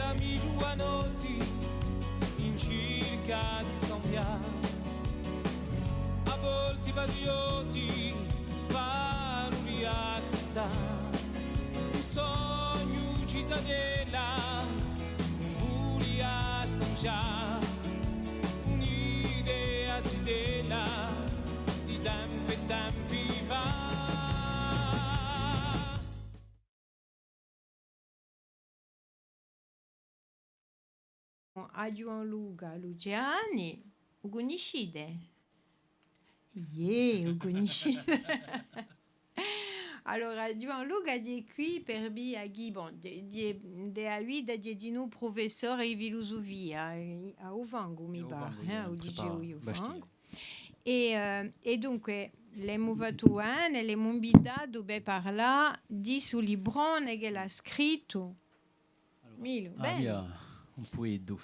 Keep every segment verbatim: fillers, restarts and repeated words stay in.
Amicu a notti in circa di scambià, a volti patriotti, paroli a cristà, un sognu citadella, un vuli a stancià, un'idea zitella di tempi e tempi fa. À Ghjuvan Luca Luciani, u cunniscite? Iè, u cunniscite. Allora, Ghjuvan Luca hè quì per via chì, bon, hè, hè, hè a vita hè dinù prufessore di filusufia, eh, à u Fangu, mi pare, eh, à u liceu di u Fangu. È, eh, è dunque, l'emu fattu vene, l'emu invitatu per parlà di stu librone ch'ellu hà scrittu. Milu, ah, bellu. Mì, un pueddu.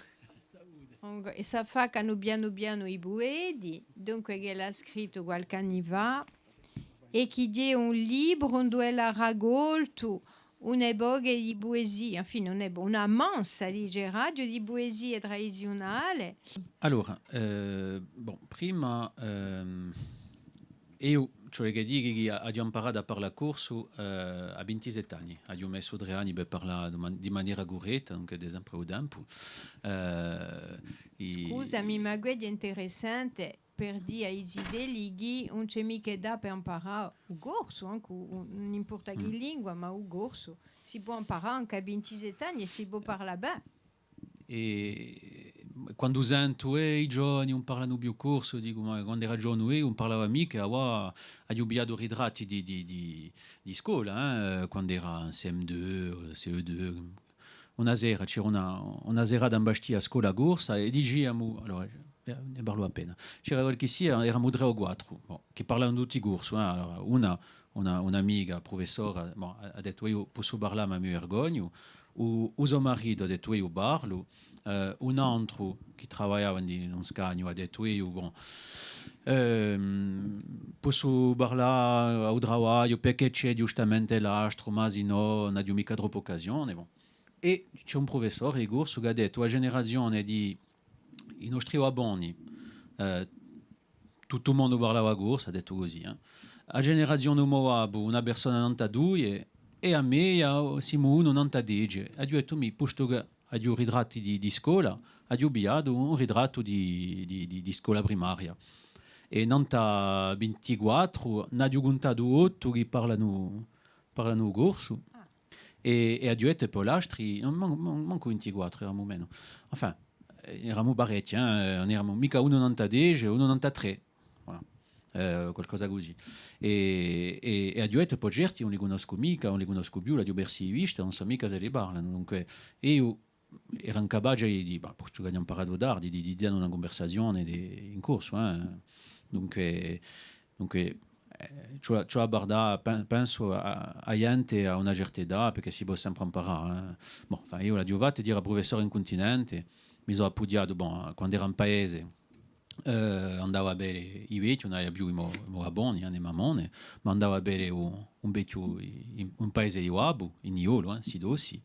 Dunque, è s'affaccanu pianu pianu i pueti, dunque, ch'ellu hà scrittu qualchì anni fà, è chì hè un libru induve ellu hà raccoltu una poca di puesie, enfin, una po-, una mansa, diceraghju, di puesie tradiziunale. Allora, eh, bon, prima, ehm, eiu, ci vole ch'e dica chì a-, aghju amparatu à parlà corsu, eh, à vintisette anni. Aghju messu trè anni per parlà di man-, di manera curretta, dunque hè sempre u tempu. Eh, i- Scusami, ma quessu hè interessante, per dì à i zitelli chì ùn ci hè micca età per amparà u corsu, ancu u-, ùn importa chì lingua, ma u corsu si pò amparà ancu à vintisette anni è si pò parlà bè. È quandu sentu, eh, i giovani ùn parlanu più corsu, dicu, ma quand'era giovanu eiu ùn parlava micca, avà aghju pigliatu ritratti di, di, di, di scola, eh, quand'era in C M deux, C E deux, una sera, c'era una, una serata in Bastia, scola corsa, è diciamu, allora, eh, ne parlu appena. C'era qualchissia, eramu trè o quattru, bon, chì parlavanu tutti corsu, eh, allora, una, una, un'amica, prufessora, bon, hà, hà dettu, eiu possu parlà, ma mi vergognu. U, u so maritu hà dettu, eiu parlu. Eh, un antru chì travagliava in un scagnu hà dettu, eiu, bon, ehm, possu parlà à u travagliu, perchè ci hè ghjustamente l'astru, ma sinnò ùn aghju micca troppu occasione, bon. È ci hè un prufessore di corsu chì hà dettu, a generazione di i nostri babboni, eh, tuttu u mondu parlava corsu, hà dettu cusì, eh. A generazione di u mo babbu, una persona nant'à dui, è a meia, simu unu nant'à dece. Aghju dettu, mì, postu chì aghju ritratti di, di scola, aghju pigliatu un ritrattu di, di, di, di scola primaria. È nant'à vintiquattru, n'aghju cuntatu ottu chì parlanu, parlanu corsu. Ah. È, è aghju dettu, è po l'astri, ùn man-, man-, mancu vintiquattru, eramu menu. Enfin, eh, eramu parechji, eh, ùn eramu micca unu nant'à dece, unu nant'à trè. Voilà. Eh, qualcosa cusì. È, è, è aghju dettu, po certi ùn li cunnoscu micca, ùn li cunnoscu più, l'aghju persi di vista, ùn sò micca s'elli parlanu. Dunque, eiu era incapace di, di, bah, postu ch'aghju amparatu tardi, di, di, di dà una cunversazione di, in corsu, eh. Dunque, dunque, eh, ci vole, ci vole à guardà, pen-, pensu à, à ghjente à una certa età, perchè si pò sempre amparà, eh. Bon, enfin, eiu l'aghju fattu, era prufessore in cuntinente, mi sò appughjatu, bon, quand'era in paese, eh, andava à vede i vechji, ùn avia più i mo, i mo babboni, eh, nè mammone, ma andava à vede un, un vechju in, in paese di babbu, in Niolu, eh, Sidossi,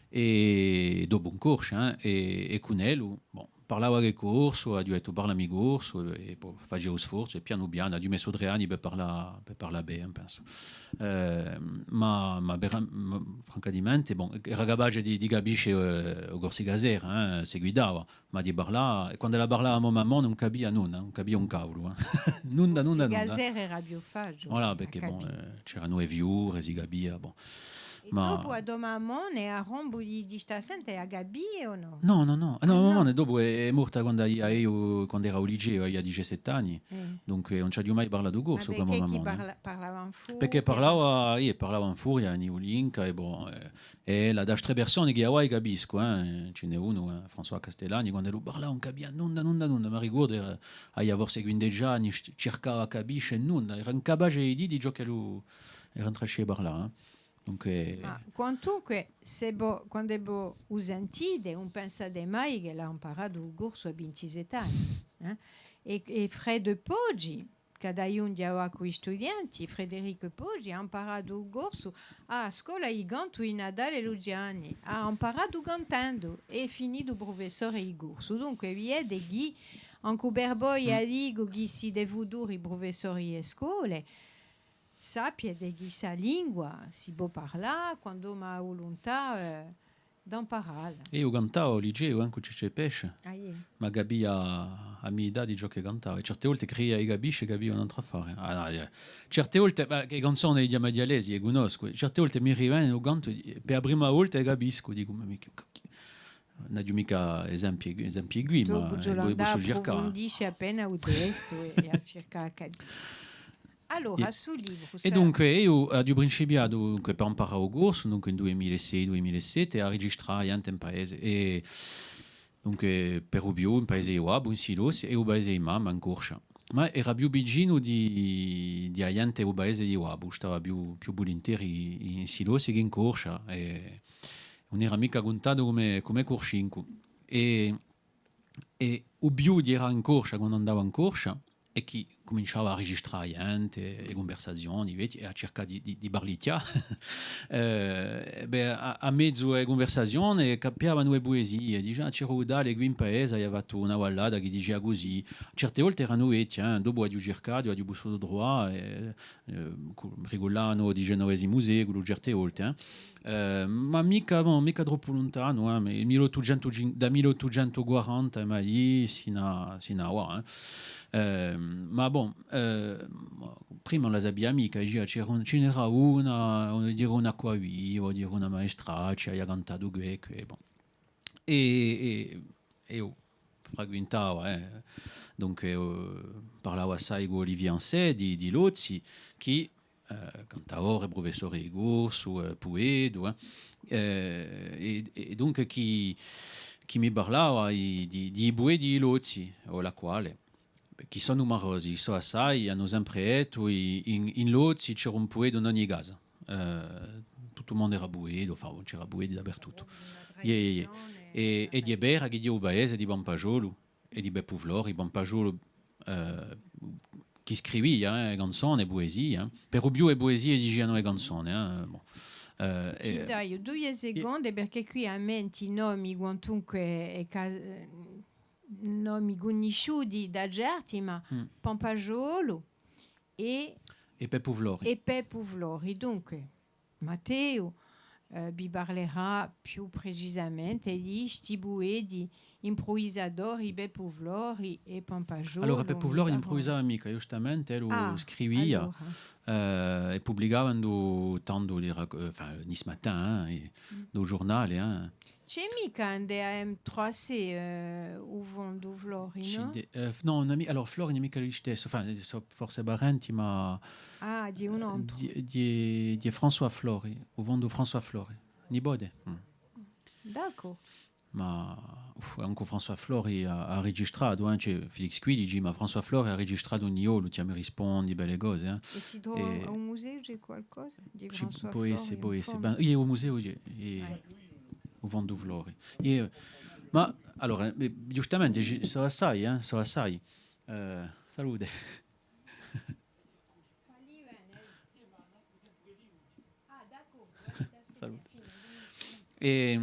è dopu in Corscia, eh, è, è cun ellu, bon, parlava chè corsu, aghju dettu, parlami corsu, è, è po facia u sforzu, è pianu pianu, aghju messu trè anni per parlà, per parlà bè, pensu. Eh, ma, ma vera-, ma, francamente, bon, era capace di, di capisce, eh, u Corsica Sera, eh, seguitava, ma di parlà, è quand'ella parlava a mo mammone ùn capia nunda, ùn capia un cavulu, eh. Nunda, nunda, nunda. Corsica Sera era più faciule. Voilà, perchè, bon, eh, c'eranu e fiure, si capia, bon. È ma dopu a to mammone, à rombu di, di stà à sente, a capia o nò? Nò, nò, nò. Ah, nò, a mo mammone dopu hè, hè morta quand'eiu, quand'era à u liceu, avia dicessette anni. Eh. Dunque, ùn ci aghju mai parlatu corsu cù a mo mammone. Ma perchè chì parla-, parlava in furia? Perchè parlava, eh, parlava in furia, in niulinca, è bon, eh, È l'altre persone chì avà capiscu, eh, ci n'hè unu, eh, François Castellani, quand'ellu parlava ùn capia nunda, nunda, nunda, m'arricordu, era, avia forse quindeci anni, c-, circava à capisce nunda, era incapace di dì ciò ch'ellu era in traccia di parlà, eh. Dunque... Ma quantunque, sè vo, quand'è vo u sentite, ùn pensate mai ch'ellu hà amparatu u corsu à vintisette anni, eh? È, è Fred Poggi, ch'aghju da ghjunghje avà cù i studienti, Frédéric Poggi, hà amparatu u corsu à a scola di cantu di Natale Luciani, hà amparatu cantendu è hè finitu prufessore di corsu. Dunque, videte chì ancu per voi, dicu, chì site futuri prufessori di scole, sappiate chì sta lingua si pò parlà quandu ùn hà a vuluntà, eh, d'amparà. Eiu cantava à u liceu, eh, cù Cecè Pesce, ma capia à a mia età di ciò chì cantava. È certe volte credia di capisce, capiva un altru affare. Ah, nò, eh. Certe volte, ma chì canzone di Diamadialesi, e cunnoscu, eh. Certe volte mi rivene u cantu, eh, per a prima volta e capiscu, dicu, ma micca, n'aghju micca esempi, esempi quì, ma, eh, po-, possu circà. Apprufundisce appena u testu è, è à circà à capì. Allora, stu libru, è dunque, eiu aghju principiatu, dunque, per amparà u corsu, dunque, in dui mila è sei, dui mila è sette, à registrà ghjente in paese, è, dunque, per u più in paese di babbu, in Silossi, è u paese di mamma, in Corscia. Ma era più vicinu di, di a ghjente di u paese di babbu, stava più, più vulinteri in Silossi chè in Corscia, è ùn era micca cuntatu cum'è, cum'è Corscincu. È È u più era in Corscia, quandu andava in Corscia, è chì cuminciava à registrà a ghjente, e cunversazioni, vedi, è à circà di, di, di parlichjà. Eh, bè, à, à mezu à e cunversazione capiavanu e puesie, dicia, ah, c'era u tale quì in paese, hà fattu una ballata chì dicia cusì. Certe volte eranu vechje, eh, dopu aghju circatu, aghju pussutu truvà, eh, eh, cu-, ricullavanu à u dicennovesimu seculu, certe volte, eh. Eh, ma micca, bon, micca troppu luntanu, eh, ma mille ottucentu cin-, da mille ottucentu quaranta, ma lì, sinu à, sinu à avà, eh. Eh, ma bon, eh, prima ùn la sapia micca, dicia, c'era un, ci n'era una, ùn dicu una quà viva, ùn dicu una maestraccia, ci hà cantatu què, què, bon. È, è, è eiu frequintava, eh, dunque, eh, parlava assai cù Olivier Ancey di, di Lozzi, chì, eh, cantadore, prufessore di corsu, eh, puetu, eh, eh, è, è dunque chì, chì mi parlava di, di, di i pueti di Lozzi, o l'attuale, chì sò numerosi, sò assai, anu sempre dettu, i-, in, in Lozzi c'era un puetu in ogni casa. Eh, tuttu u mondu era puetu, enfin, c'era pueti dapertuttu. Iè, iè, iè. È, è hè vera chì hè u paese di Pampasgiolu è di Peppu Flori, Pampasgiolu, eh, chì scrivia, eh, canzone, puesie, eh. Per u più e puesie dicianu e canzone, eh, bon. Eh, ci daiu duie seconde, perchè quì à menti i nomi, quantunque, è ca-, nomi cunnisciuti da certi, ma Pampasgiolu è, è Peppu Flori. È Peppu Flori. Dunque, Matteu, eh, vi parlerà più precisamente di sti pueti impruvisadori Peppu Flori è Pampasgiolu. Allora, Peppu Flori ùn impruvisava micca, ghjustamente, ellu scrivia, eh, è publicava ind'u, tandu li rac-, eh, enfin, Nice Matin, eh, è, ind'u ghjurnale, eh. Ci hè micca ind'è A M trois C, eh, u Fondu Flori, nò? Ci hè, eh, f-, nò, ùn hè mi-, allora, Flori ùn hè micca listessu, enfin, sò forse parenti, ma, ah, di un altru. Di, di, di François Flori, u Fondu François Flori. Nipote? Mm. D'accordu. Ma, uf, ancu François Flori hà, hà registratu, eh, ci hè Félix Quilici, ma François Flori hà registratu in Niolu, Ti mi rispondi, belle cose, eh. È si trova à u museu, ci hè qualcosa di François Flori? Pò esse, pò esse. Ben, iè, à u museu, iè, iè. U Fondu Flori. Iè, ma, allora, eh, ghjustamente, ci, sò assai, eh, sò assai. Eh, salute. Salute. È,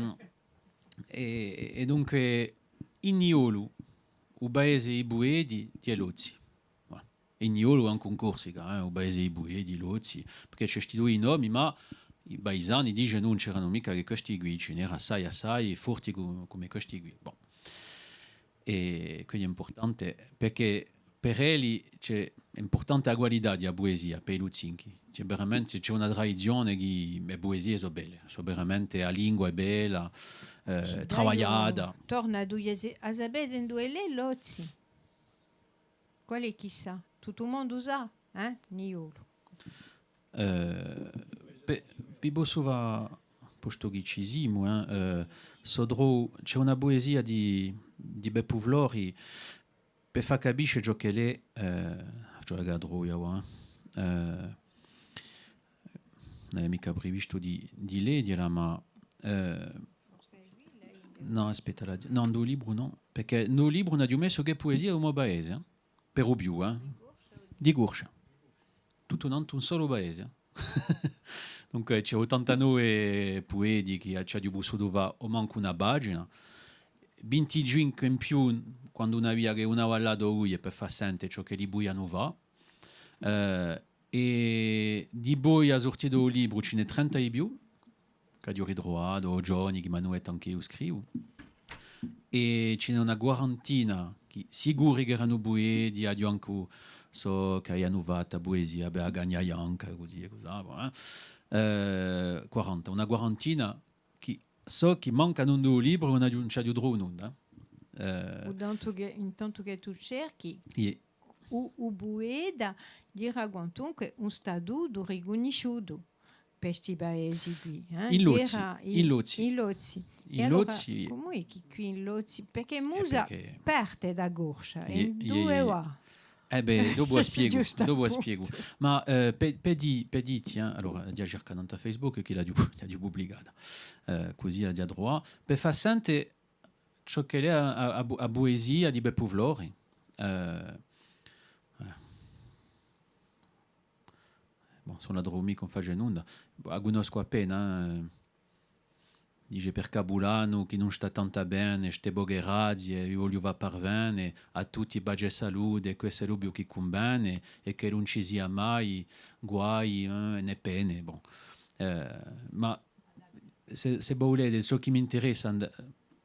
è, è dunque, in Niolu, u paese di i pueti, hè Lozzi. Voilà. In Niolu è ancu in Corsica, eh, u paese di i pueti, Lozzi, perchè ci hè sti dui nomi, ma i paisani dicenu ùn c'eranu micca chè questi quì, ci n'era assai, assai, forti cu-, cum'è questi quì. Bon. È quindi hè impurtante, perchè per elli ci hè, hè impurtante a qualità di a puesia, per i Luzinchi. Ci hè veramente, ci hè una tradizione chì, e puesie sò belle, sò veramente, a lingua hè bella, eh, travagliata. Torna, a sapete induve hè Lozzi? Quale hè chì sà? Tuttu u mondu sà, eh? Niolu. Eh, bè, vi possu fà, postu chì ci simu, eh, eh, s'o trovu, ci hè una puesia di, di Peppu Flori, per fà capisce ciò ch'ellu hè, eh, ciò chì a trovu avà, eh, ùn aviu micca previstu di, di leghjela, ma, eh, nò, aspetta, la, nò, ind'u libru nò, perchè ind'u libru n'aghju messu chè puesie di u mo paese, eh, per u più, eh. di Corscia. Tuttu nantu un solu paese. Dunque, ci hè ottantanove pueti chì ci aghju pussutu fà omancu una pagina. Vinticinque in più, quandu ùn avia chè una vallata o duie per fà sente ciò ch'elli vulianu fà. Eh, è dipoi a surtita di u libru ci n'hè trenta di più, ch'aghju ritruvatu, o ghjovani chì m'anu dettu ancu eiu scrivu. È ci n'hè una quarantina chì sicuri ch'eranu pueti, aghju ancu, sò, chì avianu fattu puesia per a Cagna Bianca, cusì è cusà, bon, eh. Eh, quaranta, una quarantina chì sò chì mancanu in u libru, ùn aghju, ùn ci aghju trovu nunda, eh. Eh, intantu chì, intantu chì tù cerchi, iè, u, u pueta era quantunque un statutu ricunnisciutu per sti paesi quì, eh? In Lozzi, era in, in Lozzi. In Lozzi. In Lozzi. È allora, cumu hè chì quì in Lozzi? Perchè Musa parte da Corscia, è induve và? Eh bè, dopu a spiegu, dopu a spiegu. Ma, eh, per, per dì, per dì, tiens, allora, aghju da circà nant'à Facebook chì l'aghju, l'aghju publicata. Eh, cusì l'aghju da truvà. Per fà sente ciò ch'ella hè a, a, a puesia di Peppu Flori. Eh, eh. Bon, s'ùn la trovu micca ùn face nunda. A cunnoscu appena, eh. Dice per Capulanu chì ùn stà tantu bè, ste poche grazie, vi vogliu fà parvene, à tutti pace è salute, questu hè l'obiu chì cunvene, è chì ùn ci sia mai guai, eh, nè pene, bon. Eh, ma s'è, s'è vo vulete, ciò chì m'interessa, and-,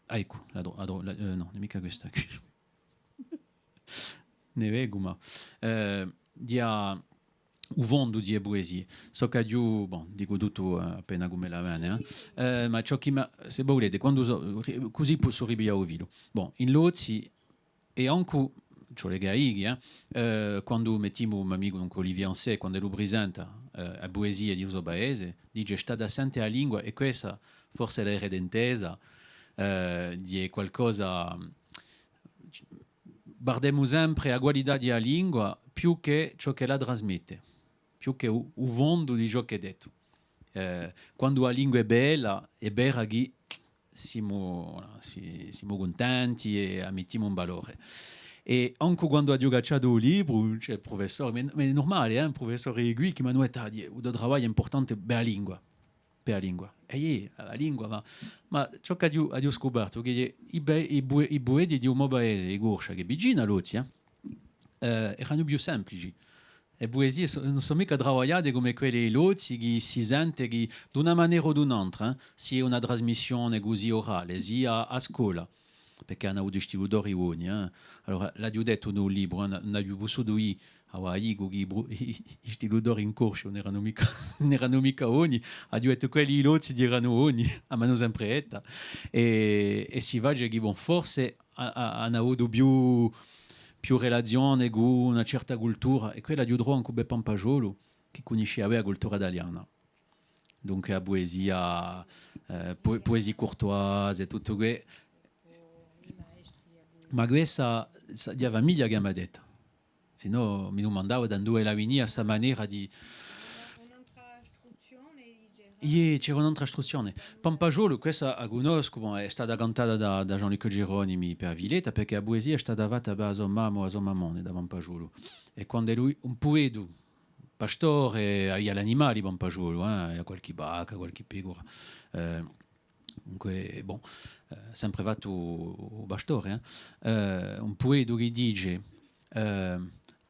ah, eccu, la tro-, la tro-, la, eh, nò, ùn hè micca questa quì. Ne vecu, ma, eh, di a, u fondu di e puesie. Sò ch'aghju, bon, dicu tuttu, eh, appena cum'ella vene, eh. Eh, ma ciò chì m'hà, s'è vo vulete, quandu sò, ri-, cusì possu ripiglià u filu. Bon, in Lozzi, è ancu, ci vole ch'o dica, eh, eh, quandu mettimu un amicu, dunque Olivier Ancey, quand'ellu prisenta, eh, a puesia di u so paese, dice: state à sente a lingua, è quessa, forse l'hè redentesa, eh, di qualcosa, vardemu sempre a qualità di a lingua più chè ciò ch'ella trasmette, più chè u, u fondu di ciò ch'hè dettu. Eh, quandu a lingua hè bella, hè vera chì simu, si-, simu cuntenti è a mettimu in valore. È ancu quandu aghju cacciatu u libru, ci hè u prufessore, ma, ma hè nurmale, eh, un prufessore di quì chì m'anu dettu: ah, u to travagliu hè impurtante per a lingua. Per a lingua. È iè, a lingua, ma, ma ciò ch'aghju, aghju scupertu, chì i be-, i bu-, i pueti di u mo paese, di Corscia, chì hè vicinu à Lozzi, eh, eh, eranu più simplici. E puesie sò, ùn sò micca travagliate cum'è quelle di Lozzi, chì si sente chì, d'una manera o d'un'altra, eh, sia una trasmissione cusì orale, sia à a scola, perchè anu avutu istitutori boni, eh. Allora, l'aghju dettu in u libru, eh, ùn, ùn aghju pussutu dì à u dicu chì i bru-, i, i, i istitutori in Corscia ùn eranu micca, ùn eranu micca boni, aghju dettu quelli di Lozzi eranu boni, a m'anu sempre detta. È, è si face chì, bon, forse a, a, anu avutu più, più relazione cù una certa cultura, è quella aghju trovu ancu per Pampasgiolu, chì cunniscia bè a cultura taliana. Dunque a puesia, eh, pu-, puesie courtoise è tuttu què. Ma quessa, sa-, hè a famiglia chì m'hà dettu. Sinnò mi dumandava da induve ella vinia sta manera di... Iè, c'era un'altra struzzione. Pampasgiolu, quessa a cunnoscu, bon, hè stata cantata da, da Jean-Luc Geronimi per a figletta, perchè a puesia hè stata fatta per a so mamma o a so mammone da Pampasgiolu. È quand'ellu, un puetu, pastore, avia l'animali, Pampasgiolu, eh, avia qualchì vacca, qualchì pecura. Eh, dunque, bon, eh, sempre fattu u pastore, eh. Eh, un puetu chì dice, eh,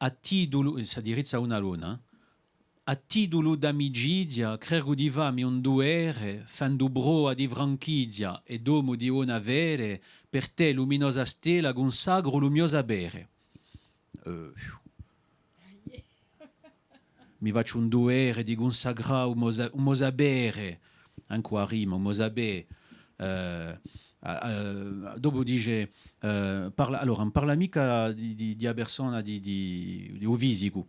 à titulu, s'addirizza à una donna, eh, à titulu d'amicizia, credu di fà mi un duvere, fendu prova di franchizia è d'omu di bona fede, per tè, luminosa stella, cunsacru lu mio sapere. Eh, mi facciu un duvere di cunsacrà u mo sa-, u mo sapere, ancu a rima, u mo sapè. Eh, a, a, dopu dice, eh, parla, allora, ùn parla micca di, di, di a persona, di, di, di u fisicu.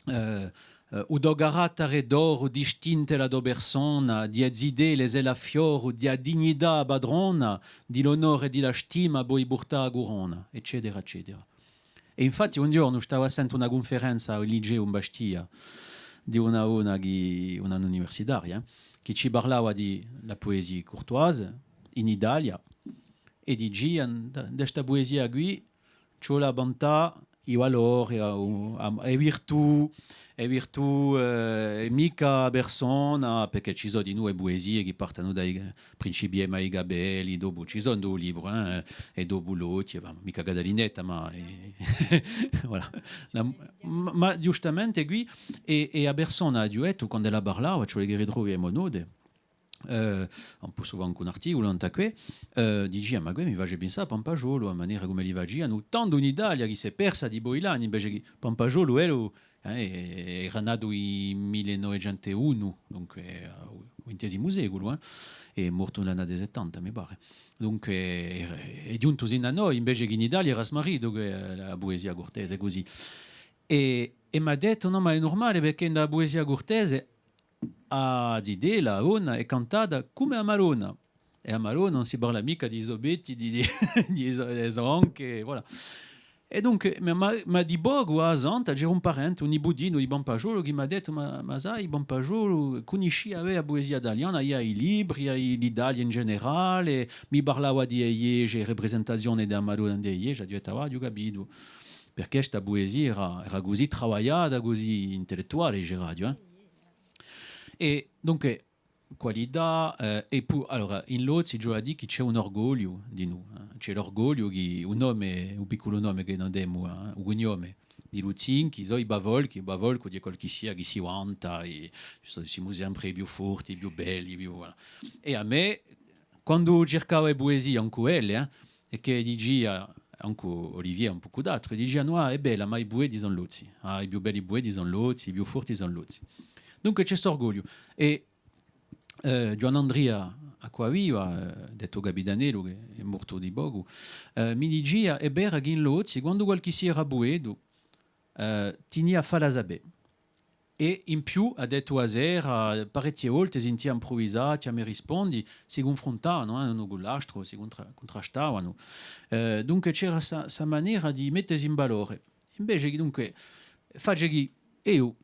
Eh, eh, u to carattare d'oru distinte la to persona, di e zitelle sè l'affiore, di a dignità patrona, di l'onore è di la stima, poi purtà a curona, eccetera, eccetera. È infatti un ghjornu stava à sente una cunferenza à u liceu in Bastia di una, una chì, una universitaria, eh, chì ci parlava di la poésie courtoise in Italia, è dicia, in, in sta puesia quì, ci vole à vantà i valori, a, a, e virtù, e virtù, eh, è micca a persona, perchè ci sò dinù e puesie chì partenu da i principii è mai i capelli, dopu ci sò in u libru, eh, è dopu l'ochji, è va, micca Catalinetta, ma, eh, voilà. La, ma, ma ghjustamente quì, è, è a persona, aghju dettu, quand'ella parlava, ci vole chì ritrovi e mo note, eh, un pocu suvente ancu un articulu, nant'à què, eh, dicia, ma què mi face pinsà à Pampasgiolu, a manera cum'elli facianu, tandu in Italia chì s'hè persa dipoi l'anni, invece chì Pampasgiolu, ellu, eh, era natu in mille novecentu unu, dunque, eh, u vintesimu seculu, eh, è mortu in l'annate settanta, mi pare. Dunque, hè, hè ghjuntu sinu à noi, invece chì in Italia era smaritu chì, eh, a puesia curtese, cusì. È, è m'hà dettu, nò, ma hè nurmale, perchè in a puesia curtese a zitella, a donna, hè cantata cum'è a Madonna. È a Madonna ùn si parla micca di i so petti, di, di, di i so, di i so anche, voilà. È dunque, ma, ma, ma di pocu a Santa, c'era un parente, un niputinu di Pampasgiolu, chì m'hà dettu, ma, ma sai, Pampasgiolu cunniscia a puesia taliana, avia i libri, avia l'Italia in generale, mi parlava di e ghjesge, e ripresentazione di a Madonna in e ghjesge, aghju dettu, ah, aghju capitu. Perchè sta puesia era, era cusì travagliata, cusì intellettuale, diceraghju, eh. È dunque, qualità, eh, è po, allora, in Lozzi, ci hè da dì chì ci hè un orgogliu dinù, eh. Ci hè l'orgogliu chì, u nome, u picculu nome chì no demu, eh, u cugnome di Luzzinchi, sò i Bafolchi, u Bafolcu hè qualchissia chì si vanta, è, ci sò, simu sempre i più forti, i più belli, i più, voilà. È à mè, quandu circava e puesie, ancu elle, eh, è chì dicia, ancu Olivier, un pocu d'altri, dicianu, ah, hè bella, ma i pueti sò in Lozzi, ah, i più belli pueti sò in Lozzi, i più forti sò in Lozzi. Dunque ci hè st'orgogliu. È, eh, Ghjuvan Andria Acquaviva, eh, dettu Capitanellu, chì hè mortu di pocu, eh, mi dicia, hè vera chì in Lozzi, quandu qualchissia era puetu, eh, tinia à falla sapè. È in più, hà dettu, a sera, parechje volte sintia impruvisà, chjami è rispondi, si cunfruntavanu, eh, unu cù l'altru, si cuntra-, cuntrastavanu. Eh, dunque c'era sta, sta manera di mettesi in valore. Invece chì, dunque, face chì eiu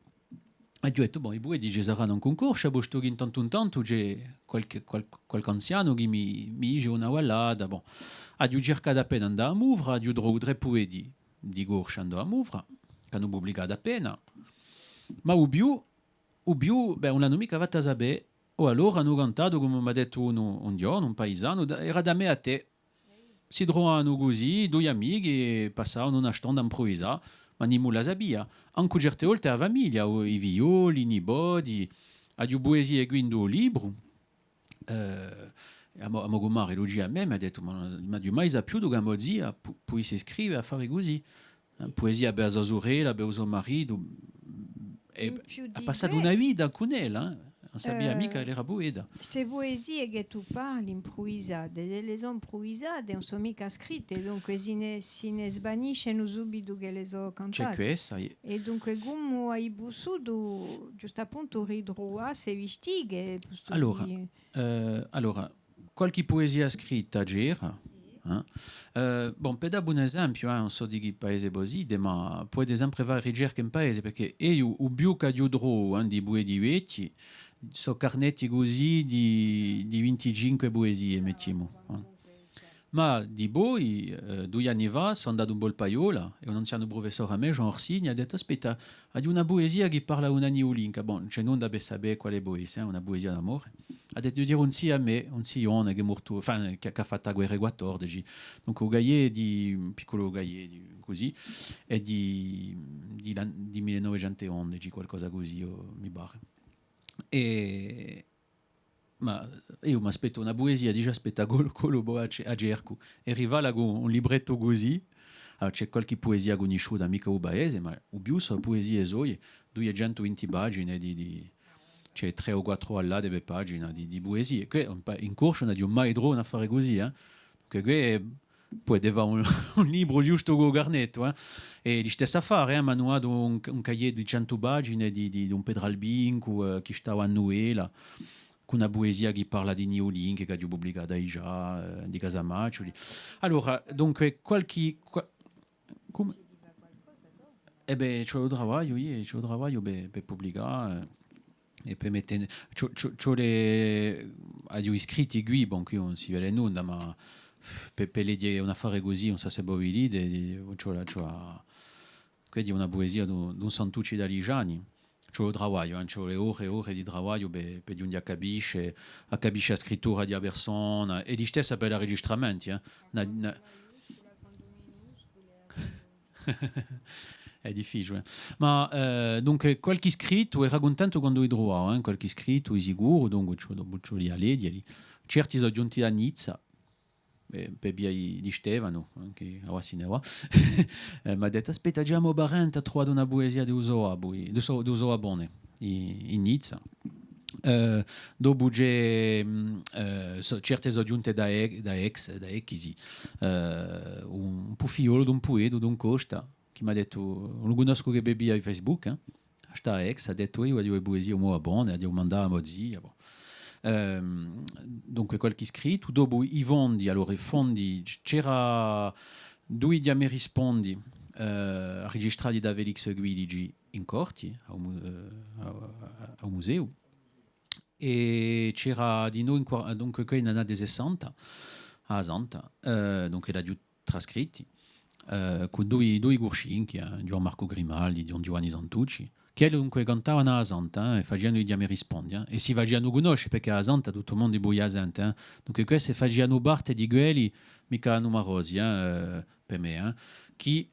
aghju dettu, bon, i pueti ci saranu ancu in Corscia, postu chì in tantu in tantu ci hè qualchì, qual-, qualchì anzianu chì mi, mi dice una ballata, bon. Aghju circatu appena ind'è a Muvra, aghju trovu trè pueti di Corscia ind'è a Muvra, ch'anu publicatu appena, ma u più, u più, bè, ùn l'anu micca fatta sapè, o allora anu cantatu, cum'è m'hà dettu unu, un ghjornu, un paisanu, da, era Da mè à tè. Si truvavanu cusì, dui amichi, è passavanu una stonda à impruvisà, ma nimu a sapia. Ancu certe volte a famiglia, o i figlioli, i nipoti, aghju puesie quì ind'u libru, eh, a mo, a mo cumare Lucia à mè m'hà dettu, ma, ma ùn aghju mai sapiutu chì a mo zia pu-, pudissi scrive affari cusì. Eh, puesia per a so surella, per u so maritu, è hà passatu una vita cun ella, eh. Ùn sapia micca ch'ella era pueta. Ste puesie chì tù parli, impruvisate, elle sò impruvisate, ùn sò micca scritte, dunque si ne, si ne svaniscenu subitu ch'elle sò cantate. C'hè quessa, eh. È dunque, cumu ai pussutu, ghjustappuntu, ritruvà ste vistiche, postu chì... Allora, eh, allora, qualchì puesia scritta c'era, eh? Eh, bon, per dà un esempiu, eh, ùn sò di chì paese vo site, ma pudete sempre fà ricerche in paese, perchè eiu, u più ch'aghju trovu, eh, di pueti vechji, sò carnetti cusì di, di vinticinque puesie, mettimu, eh. Ma dipoi, eh, dui anni fà, sò andatu in Polpaiola è un anzianu prufessore à mè, Jean Orsini, hà dettu: «Aspetta, aghju una puesia chì parla d'una niulinca.» Bon, ùn ci hè nunda per sapè quale pò esse, eh, una puesia d'amore. Hà dettu: «Dì ùn sì à mè, ùn sì Ione, chì hè mortu, enfin, chì, chì hà fattu a guerra quattordeci.» Dunque, u cahier di, un picculu cahier di, cusì, hè di, di l'an-, di mille novecentu ondeci, qualcosa cusì, o, mi pare. È, ma eiu m'aspettu una puesia, dice, aspetta, collu, collu, pò a ce-, a cercu. È riva là cù un librettu cusì. Allora, ci hè qualchì puesia cunnisciuta, micca u paese, ma u più sò puesie soie, duiecentu vinti pagine di, di, ci hè trè o quattru ballate per pagina di, di puesie. Què, un pa-, in Corscia ùn aghju mai trovu un affare cusì, eh. Dunque, què, pudete fà un, un libru ghjustu cù u carnettu, eh. È listessu affare, eh, m'anu datu un, un cahier di centu pagine di, di, d'un Petralbincu, eh, chì stava à Nuvella, cù una puesia chì parla di niulinche, ch'aghju publicatu digià, eh, di Casamacciuli. Allora, dunque, qualchì, qua-, cume? Eh bè, ci hè u travagliu, iè, ci hè u travagliu per, per publicà, eh. È per mette, ci, ci, ci vole, aghju i scritti quì, bon, quì ùn si vede nunda, ma per, per leghje un affare cusì, ùn sò s'è vo vidite, ci vole, ci vole à, quella hè una puesia d'un, d'un Santucci d'Alisgiani. Ci vole u travagliu, eh, ci vole ore è ore di travagliu per, per ghjunghje à capisce, à capisce a scrittura di a persona, è listessa per l'arregistramenti, eh. Na, na, hè difficiule. Ma, eh, dunque, qualchì scrittu, era cuntentu quandu li truvava, eh, qualchì scrittu, di sicuru, dunque, ci, dopu ci vulia à leghjeli. Certi sò ghjunti da Nizza, eh, per via di, di Stefanu, eh, chì avà si ne và. Eh, m'hà dettu, aspetta, ghjà u mo parente hà truvatu una puesia di u so babbu, di u so, di u so babbone, in, in Nizza. Eh, dopu ci hè, mm, eh, sò, certe sò ghjunte da E-, da Aix, da Echisi, eh, un, un figliolu d'un puetu, d'un Costa, chì m'hà dettu, ùn lu cunnoscu chè per via di Facebook, eh. Stà à Aix, hà dettu, eiu aghju e puesie di u mo babbone, aghju mandatu à mo zia, bon. Ehm, dunque, qualchì scrittu, dopu i fondi, allora, i fondi, c-, c'era dui Ghjà mi rispondi, eh, arregistrati da Felix Quilici in Corti, à u mu-, eh, à, à, à u museu. È c'era dinò in qua-, dunque, quì in l'annate sessanta, à a Santa, eh, dunque l'aghju trascritti, eh, cù dui, dui Curscinchi, eh, Ghjuvan Marcu Grimaldi, Ghjuvan Ghjuvanni Santucci, chì elli dunque cantavanu à a Santa, eh, è facianu i Ghjà mi rispondi, eh, è si facianu cunnosce, perchè à a Santa tuttu u mondu i vulia sente, eh. Dunque, questi facianu parte di quelli, micca numarosi, eh, per mè, eh, chì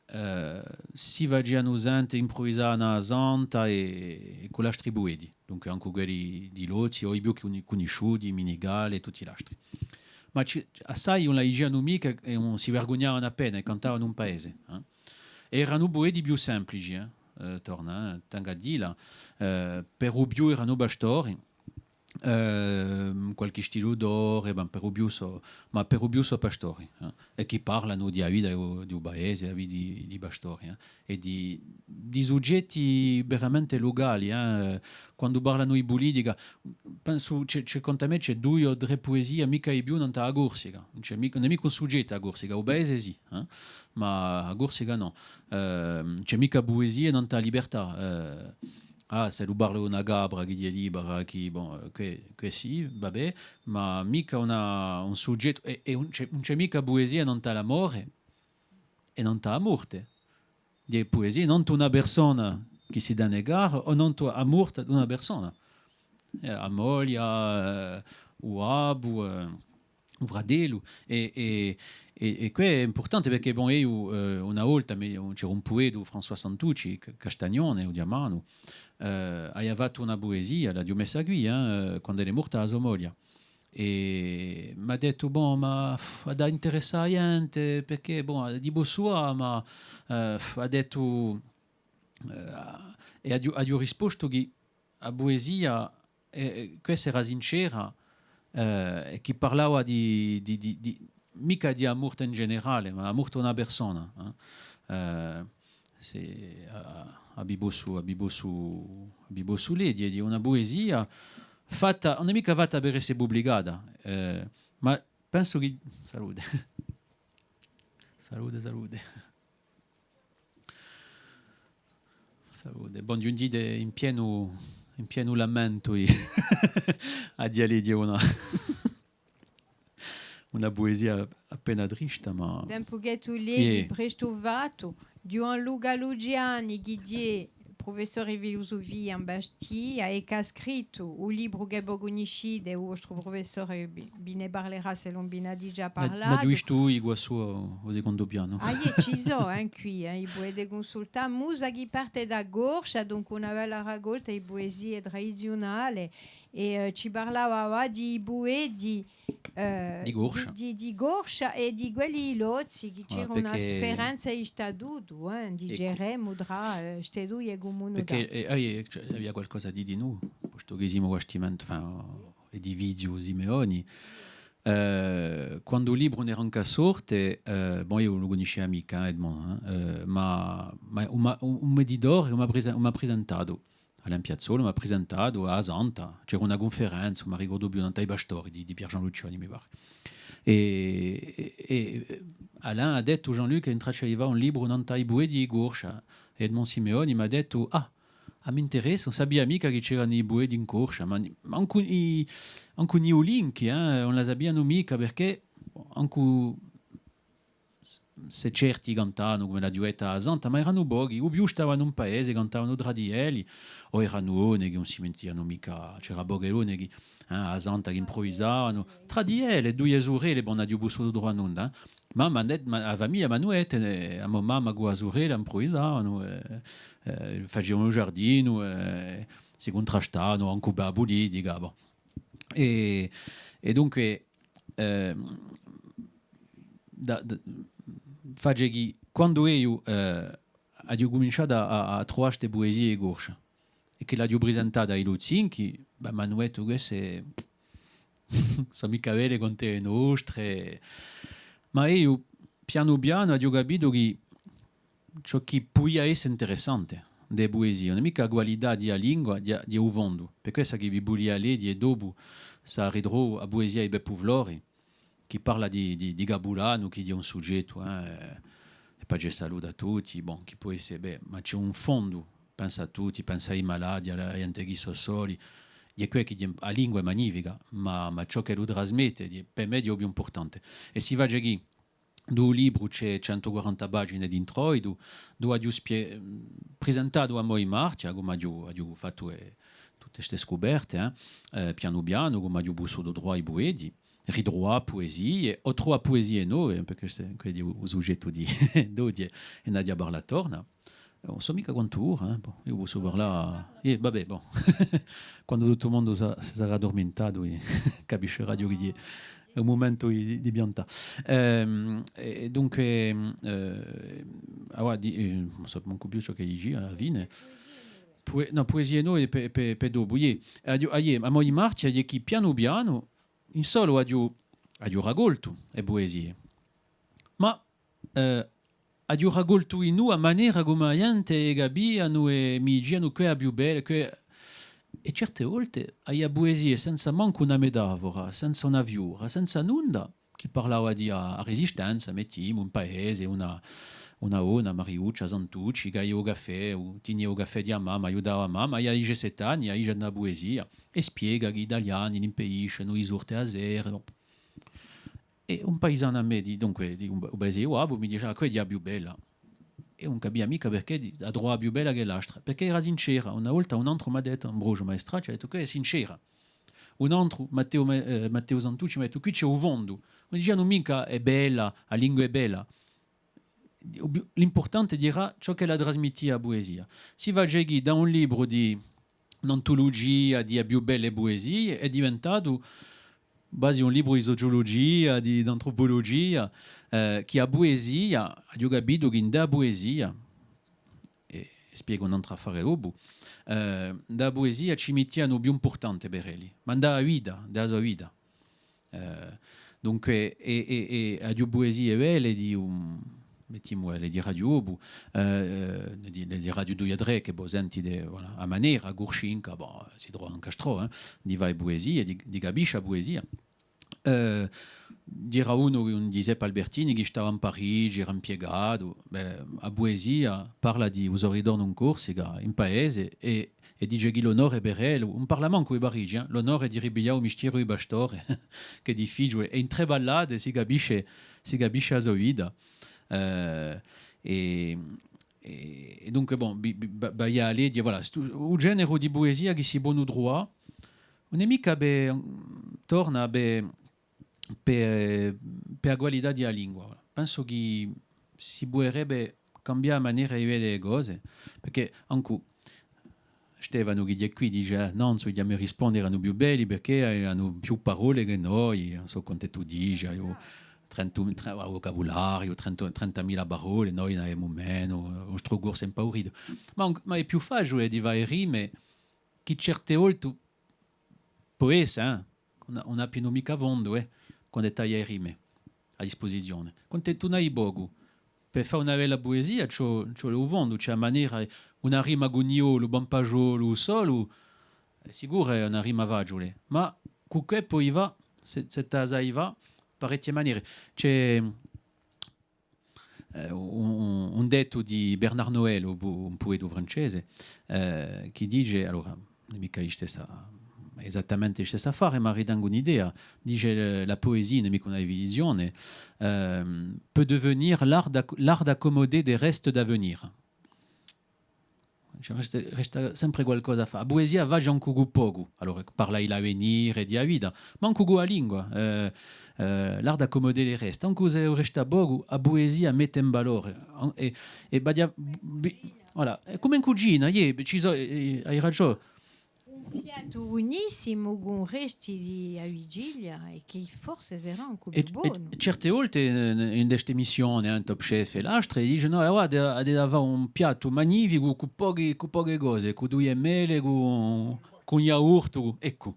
eh, si facianu sente, impruvisavanu à a Santa è, è cù l'astri pueti, dunque ancu quelli di Lozzi, o i più cunni-, cunnisciuti, Minigali è tutti l'astri. Ma ci, assai ùn la dicianu micca è ùn si vergugnavanu appena è cantavanu in paese, eh. Eranu pueti più simplici, eh, eh, torna, eh, tengu à dilla, eh, per u più eranu pastori, ehm, qualchì stiluddore, ma per u più sò, ma per u più sò pastori, eh, è chì parlanu di a vita di u, di u paese, a vita di, di i pastori, eh, è di, di sugetti veramente lucali, eh, quandu parlanu di pulitica, pensu, ci hè, ci hè, quant'à mè, ci hè dui o trè puesie, micca di più, nant'à a Corsica, ùn ci hè micca, ùn hè micca un sugettu a Corsica, u paese sì, eh, ma a Corsica nò. Ehm, ci hè micca puesie nant'à a libertà, eh, Ah, s'ellu parla d'una capra chì hè libera, chì, bon, eh, què, què sì, va bè, ma micca una, un sugettu, è, è ùn ci hè, ùn ci hè micca puesia nant'à l'amore è nant'à a morte. Hè puesia nant'à una persona chì si dà à negà o nant'à a morte d'una persona. Eh, a moglia, eh, u babbu, eh, u fratellu, è, è, è, è què hè impurtante perchè, bon, eiu, eh, una volta mi, c'era un puetu, François Santucci, Ca-, Castagnone, u chjamanu, eh, avia fattu una puesia, l'aghju messa quì, eh, quand'ella hè morta a so moglia. È m'hà dettu, bon, ma, pff, hà da interessà a ghjente, perchè, bon, di possu fà, ma, eh, pff, hà dettu, eh, è aghju, aghju rispostu chì a puesia, eh, eh, questa era sincera, eh, è chì parlava di, di, di, di, micca di a morte in generale, ma a morte d'una persona, eh. Eh, sì, a, a vi possu, a vi possu, a vi possu leghje, hè una puesia fatta, ùn hè micca fatta per esse publicata, eh, ma pensu chì, salute. Salute, salute. Salute. Bon, ghjunghjite in pienu, in pienu lamentu, i-, à leghje una, una puesia appena trista, ma... Tempu chì tù leghji, iè, prestu fattu, Ghjuvan Luca Luciani, chì hè prufessore di filusufia in Bastia è chì hà scrittu u libru chì vo cunniscite, u vostru prufessore vi, vi ne parlerà s'ellu ùn vi n'hà digià parlatu. N'aghju vistu quassù à u secondu pianu. Ah, iè, ci sò, eh, quì, eh, i pudete cunsultà. Musa chì parte da Corscia, dunque una bella racolta di puesie tradiziunale, è, eh, ci parlava avà di i pueti, eh, di Corscia. Di, di, di Corscia è di quelli di Lozzi, chì c'era una sferenza di statutu, eh, diceremu, trà, eh, ste duie cumune. Perchè, eh, eh, cioè, avia qualcosa di, di novu, postu chì simu bastimentu, enfin, edifiziu Simeoni. Eh, quandu u libru ùn era ancu à sorte, eh, bon, eiu ùn lu cunniscia micca, eh, Edmond, eh, eh, ma, ma un, un, un m'editore m'hà prese-, m'hà presentatu. Alain Piazzolo m'hà presentatu à a Santa, c'era una cunferenza, ùn m'arricordu più, nant'à i pastori di, di Pierre-Jean Luccioni, mi pare. È, è, è Alain hà dettu, Jean-Luc, hè in traccia di fà un libru nant'à i pueti di Corscia. È Edmond Simeoni m'hà dettu, ah, ah, m'interessa, ùn sapia micca chì c'eranu i pueti in Corscia, ma, ma ancu i, ancu i Niulinchi, eh, ùn la sapianu micca, perchè ancu s-, Sè certi cantavanu, cum'è l'aghju detta, a Santa, ma eranu pochi, u più stavanu in paese, cantavanu trà di elli, o eranu onechi, ùn si mentianu micca, c'era poche onechi, eh, a Santa chì impruvisavanu, trà di elle, duie surelle, bon, ùn aghju pussutu truvà nunda, eh. Ma, ma, ma a famiglia m'anu dettu, eh, a mo mamma cù a surella impruvisavanu, eh, eh, facevanu u giardinu, eh, si cuntrastavanu ancu pè a pulitica, bon. È, è dunque, eh, da, da, face chì quandu eiu, eh, aghju cuminciatu à, à, à truvà ste puesie corse è chì l'aghju prisentate à i Luzinchi, bè, m'anu dettu, queste sò micca belle quant'è e nostre. Ma eiu, pianu pianu, aghju capitu chì ciò chì pudia esse interessante di e puesie, ùn hè micca a qualità di a lingua, di, di u fondu. Per quessa chì vi vulia leghje dopu, s'è ritrovu a puesia di Peppu Flori, chì parla di, di, di Capulanu, chì hè un sughjettu, eh, è po ci hè Salutu à tutti, bon, chì pò esse, bè, ma ci hè un fondu, pensa à tutti, pensa à i malati, à a ghjente chì sò soli, hè què chì, a lingua hè magnifica, ma, ma ciò ch'ellu trasmette, hè, per mè, hè u più impurtante. È si face chì, in u libru ci hè centu quaranta pagine d'introitu, induve aghju spie-, prisentatu a mo dimarchja, cum'aghju, aghju fattu, eh, tutte ste scuperte, eh, eh, pianu pianu, cum'aghju pussutu truvà i pueti, ritruvà puesie, o truvà puesie nove, perchè questu hè, questu hè u, u sughjettu di, d'oghje, è n'aghju à parlà torna. Ùn sò micca quantu ore, eh, bon, eiu possu parlà, eh, va bè, bon. Quandu tuttu u mondu sà-, si sarà addurmintatu, eh, capisceraghju chì hè u mumentu di, di piantà. Ehm, è dunque, eh, allora, di-, eh, ùn sò mancu più ciò chì dicia à a fine. Pue-, nò, puesie nò, hè pè, pè, pè dopu. Iè, aghju, ah, iè, a mo dimarchja hè chì pianu pianu, in solu aghju, aghju racoltu e puesie. Ma, eh, aghju racoltu in u, a manera cum'è a ghjente capianu è mi dicianu què hè a più bella, què, è certe volte, aghju a puesia senza mancu una metafora, senza una fiura, senza nunda, chì parlava di a, a Resistenza, mettimu, in paese, una, una donna, Mariuccia Santucci, chì avia u caffè, u, tinia u caffè di a mamma, aiutava a mamma, aghju diciassette anni, aghju una puesia, è spiega chì i Taliani l'impediscenu di sorte a sera, nò? È un paisanu à mè, di-, dunque, di un, un paese di u babbu, mi dice, ah, quella hè a più bella. È ùn capia micca perchè di-, a trova più bella chè l'altra. Perchè era sincera. Una volta un antru m'hà dettu, Ambrogio Maestracci, hà dettu, quella hè sincera. Un antru, Matteu Me-, eh, Matteu Santucci, m'hà dettu, quì ci hè u fondu. Ùn dicianu micca hè bella, a lingua hè bella. L'impurtante era ciò ch'ella trasmittia a puesia. Si face chì da un libru di un'antulugia di e più belle puesie, hè diventatu guasi un libru di suciulugia, di, d'antropulugia, eh, chì a puesia, aghju capitu chì in a puesia, è spiegu un antru affare dopu, eh, in a puesia ci mittianu u più impurtante per elli, ma in a vita, in a so vita. Eh, dunque, è, è, è aghju puesie belle di un, mettimu, eh, le diraghju dopu, eh, eh, le di-, le diraghju duie o trè chì vo sentite, voilà, a manera, a cursinca, bon, si trova ancu altrò, eh, di fà e puesie, di, di capisce a puesia. Eh, c'era unu, un Ghjiseppu Albertini chì stava in Parigi, era impiegatu, bè, a puesia parla di u so ritornu in Corsica, in paese, è è dice chì l'onore per ellu, ùn parla mancu di Parigi, eh, l'onore di ripiglià u mistieru di pastore, chì hè difficiule, è in trè ballate si capisce, si capisce a so vita. Eh, è, è, è dunque, bon, bi-, bi-, ba-, ba-, Baiale, di-, voilà, stu, u generu di puesia chì si ponu truvà, ùn hè micca per, torna per, per, per a qualità di a lingua. Pensu chì si puderebbe cambià a manera di vede e cose, perchè ancu Stefanu chì hè quì dice, eh, nò, insomma, mi risponde, eranu più belli perchè eranu più parole chè noi, ùn sò quant'è tù dici, eiu, trenta, tre-, vocabulariu, trenta, trentamila parole, noi n'avemu menu, u nostru corsu hè impaurito. Ma, ma hè più faciule di fà e rime chì certe volte pò esse, eh, ùn, ùn appinu micca fondu, eh, quand'è t'hai e rime à dispusizione. Quand'è tù n'hai pocu, per fà una bella puesia, ci vole, ci vole u fondu, ci hè a manera, una rima cù niolu, pampasgiolu, solu, hè sicuru hè una rima faciule, ma cù chì poi fà, sè, sè tù a sai fà, parechje manere. Ci hè, eh, un, un, un dettu di Bernard Noël, un pu-, un puetu francese, eh, chì dice, allora, ùn hè micca listessa, esattamente u stessu affare, ma ridangu un'idea, dice, eh, la poésie, ùn hè micca una divisione, ehm, peut devenir l'art d'ac-, l'art d'accommoder des restes d'avenir. Ci resta, resta sempre qualcosa à fà. A puesia face ancu cù pocu. Allora, parla di l'avvenire, di a vita, ma ancu cù a lingua. Eh, eh, l'art d'accommoder les restes. Ancu s'ellu resta pocu, a puesia mette in valore. An-, è, è badia-, bi-, voilà. Hè cum'è in cucina, iè, ci sò, eh, eh, hai ragiò. Un piattu bunissimu cù resti di a vigilia è chì forse serà ancu più bonu. È certe volte, eh, in ste emissione, eh, Top Chef è l'altre, dicenu: "Ah, guarda, avete da fà un piattu magnificu cù poche, cù poche cose, cù duie mele, cù, cù un iaurtu, eccu."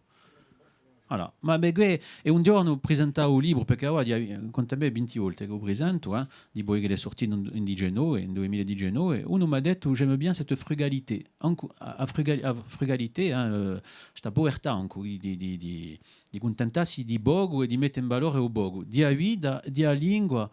Voilà. Ma perchè, è un ghjornu presentava u libru, perchè avà, quant'è mè, vinti volte ch'o presentu, eh, dipoi ch'ellu hè surtitu in, in diciannove, in dui mila è diciannove, unu m'hà dettu: "J'aime bien cette frugalité." Ancu a, a frugal-, a frugalité, eh, eh, sta puvertà ancu, di, di, di, di, di cuntentassi di pocu è di mette in valore u pocu, di a vita, di a lingua.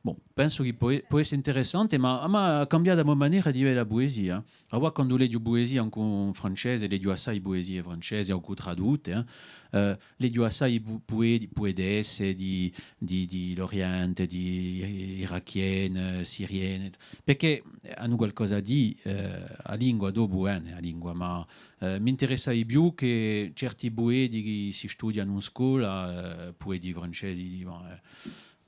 Bon, pensu chì pò, pò esse interessante, ma, ma hà cambiatu a mo manera di vede a puesia. Avà, quandu leghju puesia ancu in francese, leghju assai puesie francese, ancu tradutte, eh, eh, leghju assai pu-, pueti-, puetesse di, di, di l'Oriente, di i-, irachiene, siriene, perchè anu qualcosa à dì, eh, a lingua, dopu, eh, a lingua, ma, eh, m'interessa di più chè certi pueti chì si studianu in scola, eh, pueti francesi, di, bon, eh,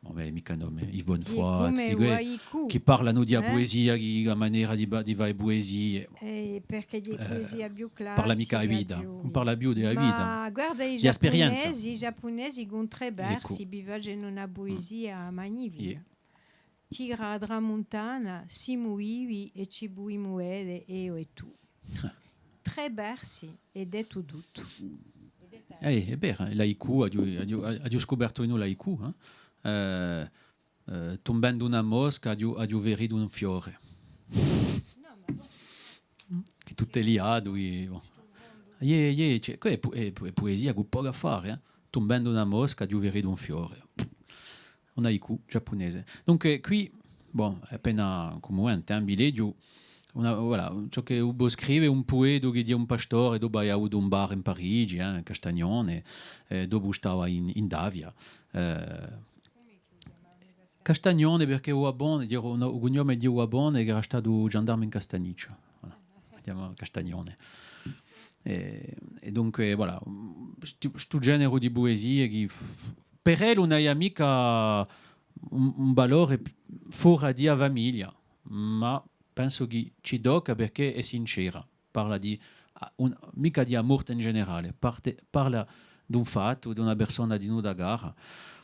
bon, bè, micca nome, Yves Bonnefoy, tutti quei, chì parlanu di a puesia, di a manera di, di fà e puesie. Eh, perchè hè puesia più classica, parla micca di a vita, ùn parla più di a vita, ma guarda, i ghjapunesi, i ghjapunesi cù trè versi vi facenu una puesia magnifica. Tira a tramuntana, simu vivi è ci pudimu vede, eiu è tù. Trè versi è dettu tuttu. Eh, hè vera, l'haiku, aghju, aghju, aghju scupertu in u haiku, eh? Eh, eh, tumbendu una mosca, aghju, aghju feritu un fiore. Chì tuttu hè liatu, chì, bon. Iè, iè, ci hè, quì hè pu-, hè pu-, hè puesia cù pocu à fà, eh? Tumbendu una mosca, aghju feritu un fiore. Un haiku ghjapunese. Dunque, quì, bon, hè appena cummuvente, eh, vi leghju una, voilà, ciò chì u pò scrive un puetu chì hè un pastore, dopu hà avutu un bar in Parigi, eh, Castagnone, eh, dopu stava in, in Davia. Eh, Castagnone, perchè u babbone, dicu, u cugnome di u babbone, chì era statu ghjandarmu in Castagniccia. Voilà. Chjamava Castagnone. È, è dunque, voilà, stu, stu generu di puesie chì f-, per ellu ùn avia micca un, un valore p-, fora di a famiglia, ma pensu chì ci tocca perchè hè sincera. Parla di, ah, un, micca di a morte in generale, parte, parla d'un fattu, d'una persona dinuta cara.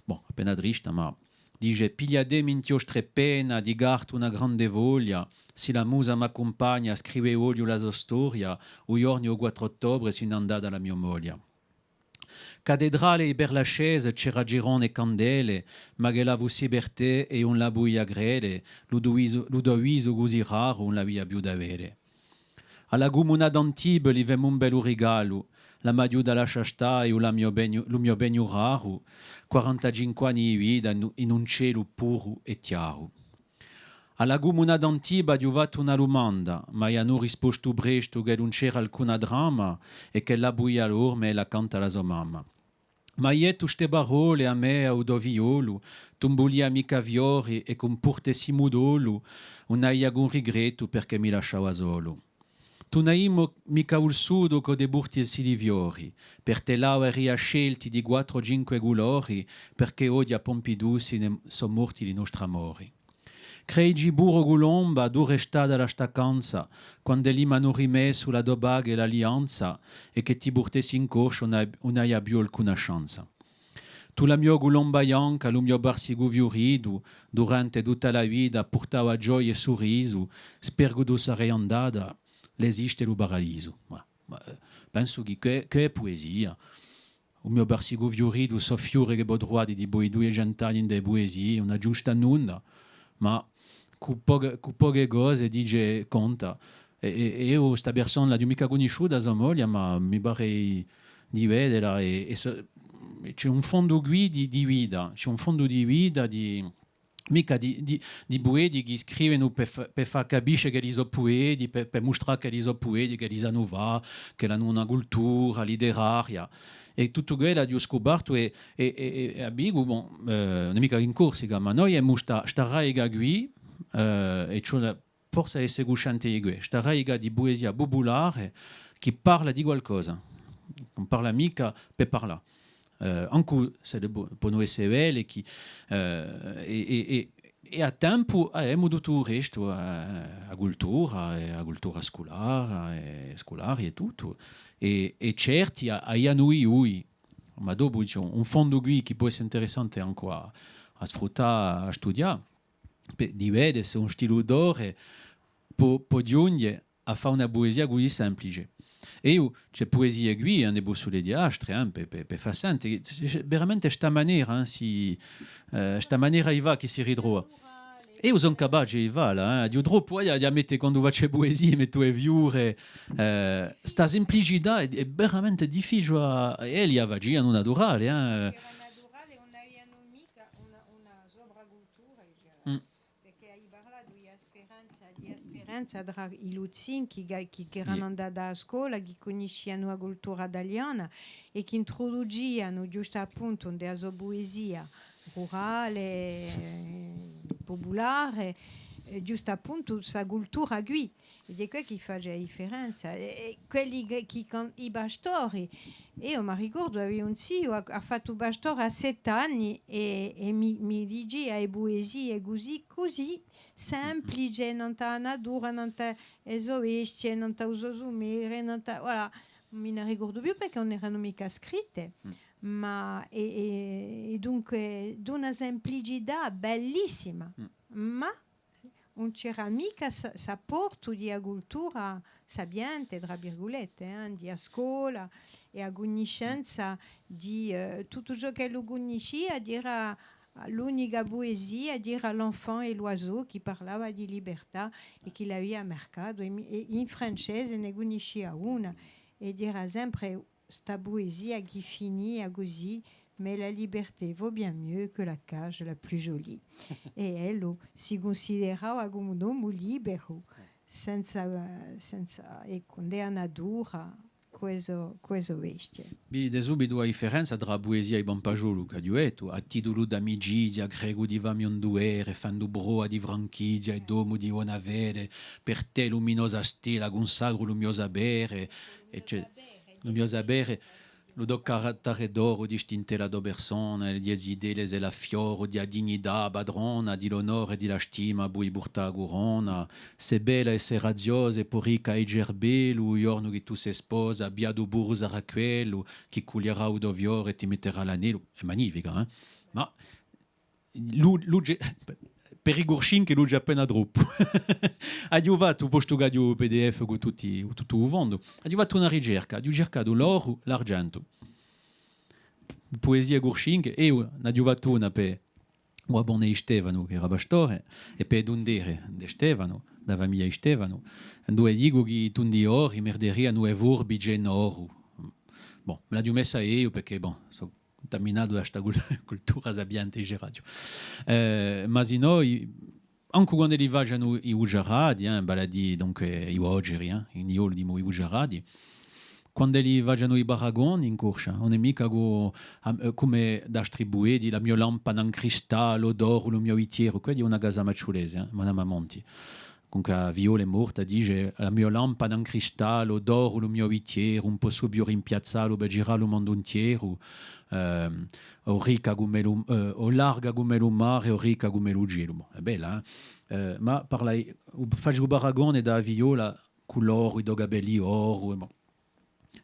Bon, appena trista, ma dice: "Pigliatemi in chjostre pena, di carta una grande foglia, sì la musa m'accumpagna, scrive vogliu la so storia, u ghjornu u quattru ottobre si n'hè andata la mio moglia." Cattedrale è Père-Lachaise, c'era girone è candele, ma ch'ella fussi per tè è ùn la pudia crede, lu to visu, lu to visu cusì raru ùn l'avia più da vede. À la cumuna d'Antibes li femu un bellu rigalu, la m'aghju da lascià stà è u la mio pegnu, lu mio pegnu raru, quarantacinque anni di vita in, in un celu puru è chjaru. À la cumuna d'Antibes aghju fattu una dumanda, m'anu rispostu prestu chì ùn c'era alcuna trama è ch'ella pudia dorme è l'accantu à la so mamma. M'hai dettu ste parolle à mè, à u to figliolu, tù ùn vulia micca fiori è ch'ùn purtessimu dolu, ùn avia alcun rigrettu perchè mi lasciava solu. Tù ùn hai mo-, micca vulsutu ch'o ti purtessi li fiori, per tè l'averia scelti di quattru o cinque culori, perchè oghje à Pompidou si ne sò morti li nostri amori. Credi puru, Culomba, duva hè stata la staccanza, quand'elli m'anu rimessu la to paga è l'allianza, è chì ti purtessi in coscia ùn a-, ùn avia più alcuna scianza. Tù la mio culomba bianca, lu mio barsicu fiuritu, durante tutta la vita purtava gioia è surrisu, spergu tù sarè andata, l'esiste lu paradisu. Voilà. Ma, eh, pensu chì, chì, chì hè puesia. U mio barsicu fiuritu, sò fiure chì vo truvate dipoi duiecentu anni in e puesie, ùn aghjunghje nunda, ma cù poche, cù poche cose dice, conta. È, è, è eiu sta persona l'aghju micca cunnisciuta, a so moglia, ma mi pare di vedela, è, è sò, è ci hè un fondu quì di, di vita, ci hè un fondu di vita, di, micca di, di, di pueti chì scrivenu per fa-, per fà capisce ch'elli sò pueti, per, per mustrà ch'elli sò pueti, ch'elli sanu fà, ch'elli anu una cultura literaria. È tuttu quellu aghju scupartu è, è, è, è, è à Vicu, bon, eh, ùn hè micca in Corsica, ma noi emu sta, sta radica quì, eh, è ci vole forse à esse cusciente di què, sta radica di puesia pupulare chì parla di qualcosa, ùn parla micca per parlà. Eh, ancu s'elle po-, ponu esse belle, chì, eh, è, è, è, è à tempu, eh, emu tuttu u restu, eh, a cultura, è a cultura sculara, è sculari è tuttu. È, è certi a, a anu ui, ma dopu, dicemu, un fondu quì chì pò esse interessante ancu à, à sfruttà, à studià, pè, di vede s'è un stilu d'autore pò, pò ghjunghje à fà una puesia cusì semplice. È eiu, ci hè puesie quì, eh, ne possu leghje altre, eh, pè, pè, pè fà sente, chì, chì, chì, veramente sta manera, eh, si, eh, sta manera di fà chì si ritrova. Eiu sò capace di falla, eh, aghju troppu, eh, di, di mette quandu facciu puesie, mettu e fiure, eh, sta semplicità hè, hè veramente difficiule à, è elli a facianu naturale, eh. Era naturale, ùn avianu micca una, una sovracultura, dicemu. Mm. Perchè hai parlatu di a sferenza, di a sferenza trà i Luzinchi chì, chì, chì eranu andati à a scola, chì cunniscianu a cultura taliana è chì intruducianu ghjustu à puntu in a so puesia rurale, eh, pupulare, eh, ghjustu à puntu sta cultura quì. Ed hè què chì face a differenza. È, è quelli chì, chì can-, i pastori, eiu m'arricordu, aviu un ziu, hà, hà fattu pastore à sett'anni è, è mi, mi dicia e puesie cusì, cusì, semplice, nant'à a natura, nant'à e so bestie, nant'à u so sumere, nant'à, voilà, ùn mi ne ricordu più perchè ùn eranu micca scritte, ma, è, è, è dunque, d'una semplicità bellissima, ma ùn c'era micca s-, s'apportu di a cultura sapiente, trà virgulette, eh, di a scola è a cunniscenza di, eh, tuttu ciò ch'ellu cunniscia, era l'unica puesia, era L'Enfant et l'Oiseau, chì parlava di libertà è chì l'avia marcatu, è mi-, è in francese ne cunniscia una, è era sempre sta puesia chì finia cusì: Mais la liberté vaut bien mieux que la cage la plus jolie. È ellu si cunsiderava cum'è un omu liberu, senza, senza, eccu, ind'è a natura, cù e so, cù e so bestie. Vidite subitu a differenza trà a puesia di Pampasgiolu, ch'aghju dettu, à titulu d'amicizia, crecu di fà u mo duvere, fendu prova di franchizia è d'omu di bona fede, per tè luminosa stella, cunsacru lu mo sapere, ecce-, lu mo sapere, lu to carattare d'oru distint'ella to persona, è di e zitelle sè l'affiore di a dignità patrona, di l'onore è di la stima, poi purtà a curona, sè bella è sè graziosa è po ricca di cerbellu, u ghjornu chì tù sè sposa, biatu puru sarà quellu chì cuglierà u to fiore è ti metterà l'anellu. Hè magnifica, eh? Ma lu-, luce, per i Curcinchi luce appena troppu. Aghju fattu, postu ch'aghju u P D F cù tutti, cù tuttu u fondu, aghju fattu una ricerca, aghju circatu l'oru, l'argentu. Puesie curcinche, è eiu n'aghju fattu una per u babbone di Stefanu, chì era pastore, è per e tundere di Stefanu, di a famiglia di Stefanu, induve dicu chì i tundiori merderianu e forbice in oru. Bon, l'aghju messa eiu perchè, bon, sò cuntaminatu da sta cul-, cultura sapiente, diceraghju. Eh, ma sinnò, i-, ancu quand'elli facianu i vuciarati, eh, vale à dì, dunque, i voceri, eh, in Niolu dimu i vuciarati, quand'elli facianu i paragoni in Corsica, ùn hè micca cu-, am-, eh, cum'è d'astri pueti, la mo lampada in cristallu, d'oru lu mo bichjeru, quella hè una Casamacciulese, eh, Madama Monti. Cun chì a Viola hè morta, dice: la mo lampada in cristallu, d'oru lu mo bichjeru, ùn possu più rimpiazzallu per girà lu mondu intieru, ehm, o ricca cum'è lu, eh, o larga cum'è lu mare, o ricca cum'è lu celu. Bon, hè bella, eh? Eh, ma parla, u, face u paragone di a Viola cù l'oru, i to capelli d'oru, è bon.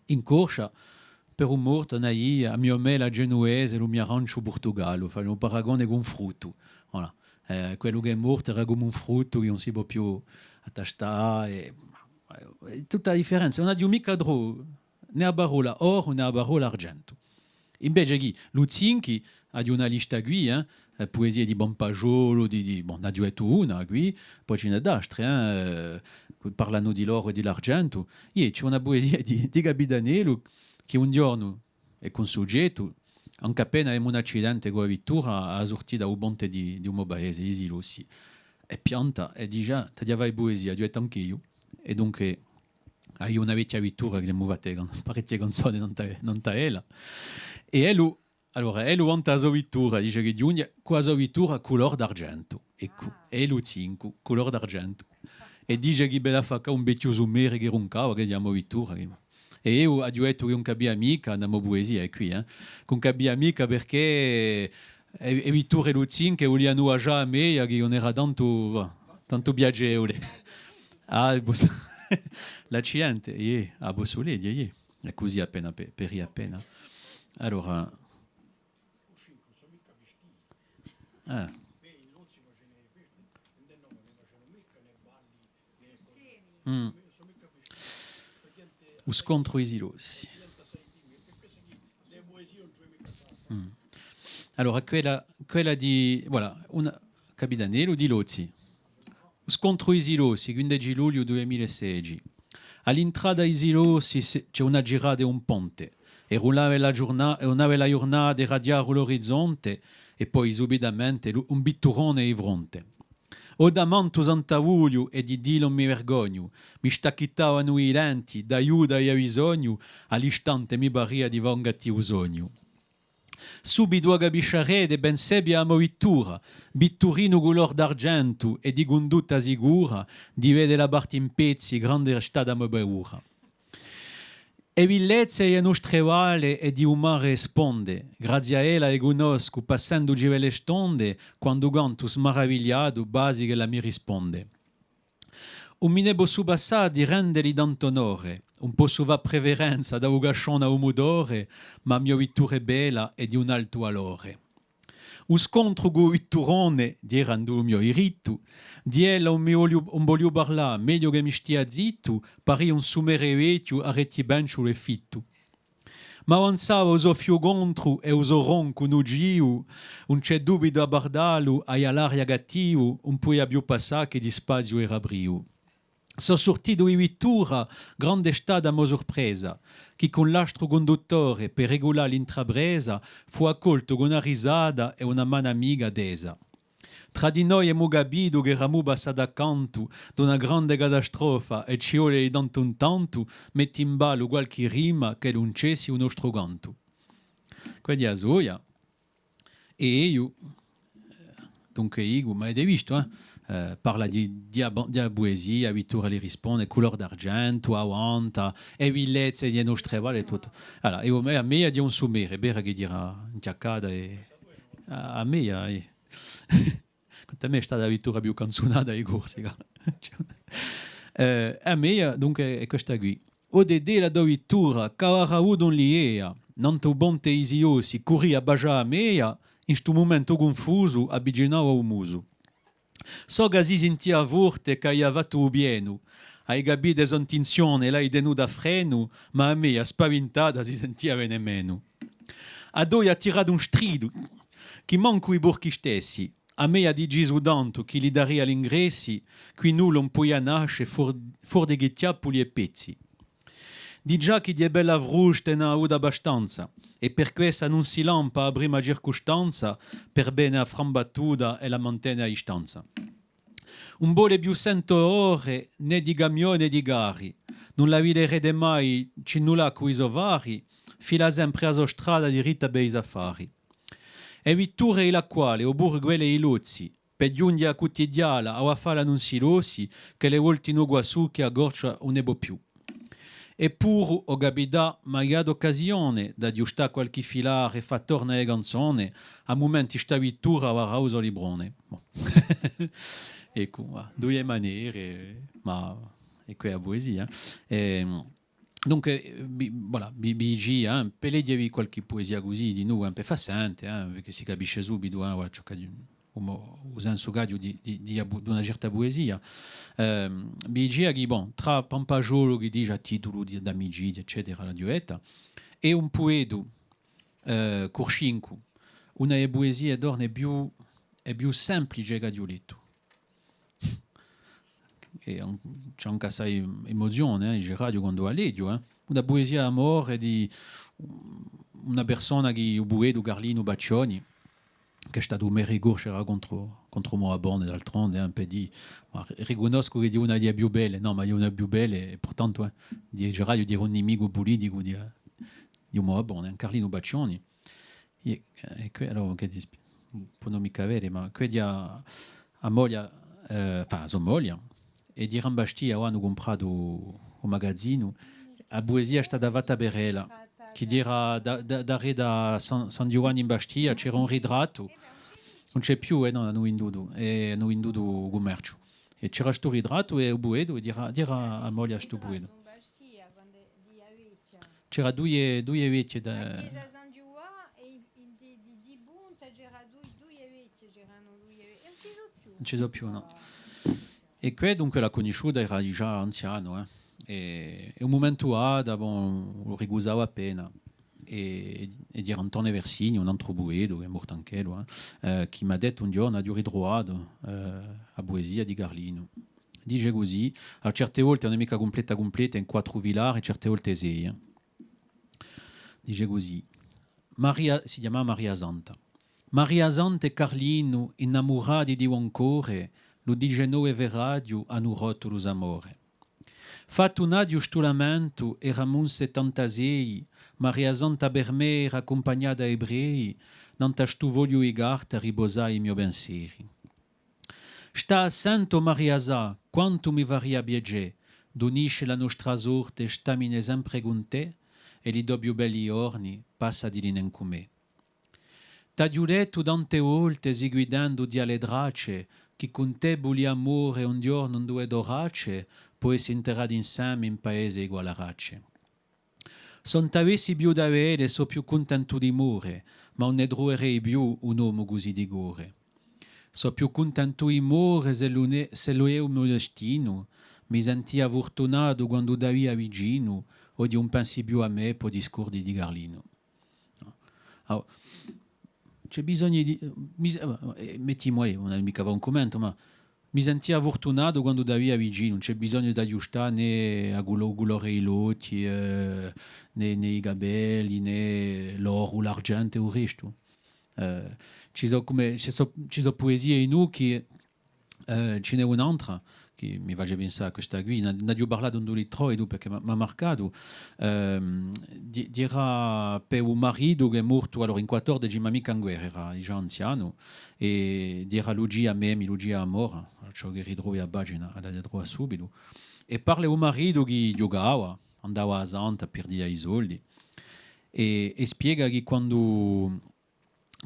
In Corsica, per u mortu, n'hai a mo mela genuvese, lu mo aranciu Purtugallu, fà un paragone cù un fruttu. Voilà. Eh, quellu chì hè mortu era cum'è un fruttu chì ùn si pò più attastà, è, è tutta a differenza. Ùn aghju micca trovu nè a parolla oru nè a parolla argentu. Invece chì, Luzinchi, aghju una lista quì, eh, eh, puesie di Pampasgiolu, di, di, bon, n'aghju dettu una quì, po ci n'hè d'astre, eh, eh, chì parlanu di l'oru è di l'argentu. Iè, ci hè una puesia di, di Capitanellu, chì un ghjornu, hè cù un sughjettu, Ancu appena emu un accidente cù a vittura à a surtita à u ponte di, di u mo paese, Isilossi. È pianta, è dice: "Ah, t'aghju da fà puesia, aghju dettu anch'eiu." È dunque, aghju una vechja vittura chì l'emu fatte can-, parechje canzone nant'à, nant'à ella. È ellu, allora, ellu vanta a so vittura, dice chì ghjunghje cù a so vittura culor d'argentu. Eccu, ellu cincu, culor d'argentu. È dice chì bella fà cà un vechju sumere chì runcava, chì chjama vittura, chì È eiu aghju dettu chì ùn capia micca, a mo puesia hè quì, eh, chì ùn capia micca perchè e, e vitture di u cinque vulianu lascià a meia, chì ùn era tantu, tantu piacevule. Ah, l'accidente, iè, ah, possu leghje, iè. Hè cusì appena, per, per appena. Allora, eh. Mm. U scontru Isilossi. Mm. Allora, quella, quella di, voilà, una, Capitanellu di Lozzi. U scontru Isilossi, quindeci lugliu dui mila è sedeci. À l'intrata Isilossi ci hè una girata è un ponte. È rullava la ghjurna-, è rullava la ghjurnata, era chjaru l'orizonte, è po subitamente lu-, un vitturone di fronte. O damantu Sant'Avuliu è di dillu ùn mi vergognu, mi stacchittavanu i denti, d'aiutu avia bisognu, à l'istante mi paria di fà un gattivu sognu. Subitu a capisciarete, ben sebbia a mo vittura, vitturinu culor d'argentu è di cundutta sicura, di vede la parte in pezzi, grande hè stata a mo paura. E billezze di e nostre valle è di u mare e sponde, grazia à ella e cunnoscu, passenduci per e stonde, quandu cantu smaravigliatu, basi ch'ella mi risponde. Ùn mi ne possu passà di rendeli tantu onore, ùn possu fà preferenza da u cascione à u mutore, ma a mo vittura hè bella è di un altu valore. U scontru cù u vitturone, di era in u mo dirittu, di ella ùn mi vogliu, ùn vogliu parlà, megliu chì mi stia zittu, paria un sumere vechju, à retti penciulu è fittu. M'avanzava u so fiu contru è u so roncu nucivu, ùn ci hè dubitu à guardallu, avia l'aria cattivu, ùn pudia più passà chì di spaziu era privu. Sò surtitu di vittura, grande hè stata a mo surpresa, chì cù l'astru cunduttore, per regulà l'intrapresa, fù accoltu cù una risata è una manu amica tesa. Trà di noi emu capitu ch'eramu passati accantu d'una grande catastrofa è ci vole di tantu in tantu mette in ballu qualchì rima ch'ellu ùn cessi u nostru cantu. Quella hè a soia. È eiu, eh, dunque dicu, ma avete vistu, eh? Eh, parla di, di a, di a puesia, Vittura li risponde, culor d'argentu, avanti, e billezze di e nostre valle è tuttu. Allora, eiu, a meia di un sumere, hè vera chì era inchjaccata è a, a meia, eh. Quant'à mè hè stata a vittura più canzunata di Corsica. Eh, a meia, dunque, hè questa quì. O Dedè, la to vittura, ch'avarà avutu un'idea, nant'à u ponte di Isilossi, curria à basgià a meia, in stu mumentu cunfusu, avvicinava u musu. Sò ch'ella si sentia forte, ch'avia fattu u pienu. Ai capitu e so intenzione, l'ai tenuta à frenu, ma a meia, spavintata, si sentia vene menu. A toia hà tiratu un stridu, chì mancu i porchi stessi, a meia hà dicisu tantu chì li daria l'ingressi, quì nullu ùn pudia nasce, fur-, fur di chì chjappuli è pezzi. Digià chì di e belle fruste n'hà avutu abbastanza, è per quessa ùn si lampa à a prima circustanza, per bè a frambattuta ella mantene a distanza. Ùn vole più sente odore nè di camiò nè di carri, ùn la viderete mai cinnulà cù i so fari, fila sempre a so strada diritta per i so affari. E vitture di l'Acquale, o puru quelle di Lozzi, per ghjunghje à Cuttighjala, avà falanu in Silossi, chì e voltinu quassù chì a corsa ùn ne pò più. Eppuru, o capità, m'hà datu occasione d'aghjustà qualchì filare è fà torna e canzone, à mumenti sta vittura avarà u so librone. Bon. Eccu, và, duie manere, ma hè quì a puesia. Ehm, Dunque, eh, vi, voilà, vi, vi dicia, eh, per leghjevi qualchì puesia cusì, di novu, eh, per fà sente, eh, perchè si capisce subitu, eh, voilà, ciò ch'aghju, u mo, u sensu ch'aghju di, di, di a pu-, d'una certa puesia. Ehm, vi dicia chì, bon, trà Pampasgiolu chì dice à titulu di, d'amicizia, eccetera, l'aghju detta, è un puetu, eh, cursincu, una di e puesie torne più, hè più semplice ch'aghju lettu. È an-, ci hè ancu assai emozione, eh, in radio quandu a leghju, eh. Una puesia d'amore di, una persona chì, u puetu Carlinu Baccioni, chì hè statu u me ricorsu, era contru, contru u mo babbone, d'altronde, eh, per dì, ma ri-, ricunnoscu chì hè una di e più belle, nò, ma hè una di e più belle, è purtantu, eh, di, diceraghju, di un nimicu puliticu di, di u mo babbone, eh, Carlinu Baccioni. È, è què, allora, chì dispie-, pò ùn micca avè, ma què, a, a moglia, eh, enfin, a so moglia, è era in Bastia, avà anu cumpratu u magazinu, a puesia hè stata fatta per ella, chì era da, da, da rè da San, San Ghjuvanni in Bastia, c'era un ritrattu, ùn ci hè più, eh, nò, anu vindutu, è anu vindutu u cummerciu. È c'era stu ritrattu è u puetu, è era, era a moglia stu puetu. C'era duie, duie vechje da... A chjesa San Ghjuvà è in, in di, di, di punta c'era dui, duie vechje, c'eranu duie vechje. È ùn ci sò più. Ùn ci sò più, nò. È què, dunque, l'hà cunnisciuta, era digià anzianu, eh. È, è un mumentu datu, bon, u ricusava appena. È, è era Antone Versini, un antru puetu, chì hè mortu anch'ellu, eh, eh, chì m'hà dettu un ghjornu, aghju ritruvatu, eh, a puesia di Carlinu. Dice cusì, à certe volte ùn hè micca cumpleta cumpleta, in quattru filari, certe volte sei, eh. Dice cusì, Maria, si chjamava Maria Santa. Maria Santa è Carlinu, innamurati di bon core, lu dicenove ferraghju anu rottu lu so amore. Fattu n'aghju stu lamentu, eramu in settantasei, Maria Santa per mè era accumpagnata à i prei, nant'à stu fogliu di carta riposai i mo penseri. Stà à sente, o Maria Sà, quantu mi faria piacè d'unisce la nostra sorte, stamine sempre cun tè, è li to più belli ghjorni, passatili nen cù mè. T'aghju dettu tante volte, seguitendu di a le tracce, chì cun tè vulia more un ghjornu induve to tracce, pò esse interrati inseme in paese di Gualarace. S'ùn t'avessi più da vede, sò più cuntentu di more, ma ùn ne truverei più un omu cusì di core. Sò più cuntentu di more, s'ellu ne-, s'ellu hè u mo destinu, mi sentia furtunatu quandu t'avia vicinu, oghje ùn pensi più à mè, po ti scordi di Carlinu. Allora, ci hè bisognu di, mi se-, eh, mettimu, eh, ùn hè micca fà un cummentu, ma mi sentia furtunatu quandu t'avia vicinu, ùn ci hè bisognu d'aghjustà nè a culo-, u culore di l'ochji, eh, nè, nè i capelli, nè l'oru, l'argentu è u restu. Eh, ci sò cum'è, ci sò, ci sò puesie in u chì, eh, ci n'hè un'antra chì mi face pensà à questa quì, n-, n'aghju parlatu in u libru, perchè m'hà, m'hà marcatu, ehm, di, di era per u maritu chì hè mortu, allora, in quattordeci, ma micca in guerra, era digià anzianu, è di era Lucia Memi, Lucia Mora, ciò chì ritrovi a pagina, a pudete truvà subitu. È parla di u maritu chì ghjucava, andava à a Santa, pirdia i soldi, è, è spiega chì quandu,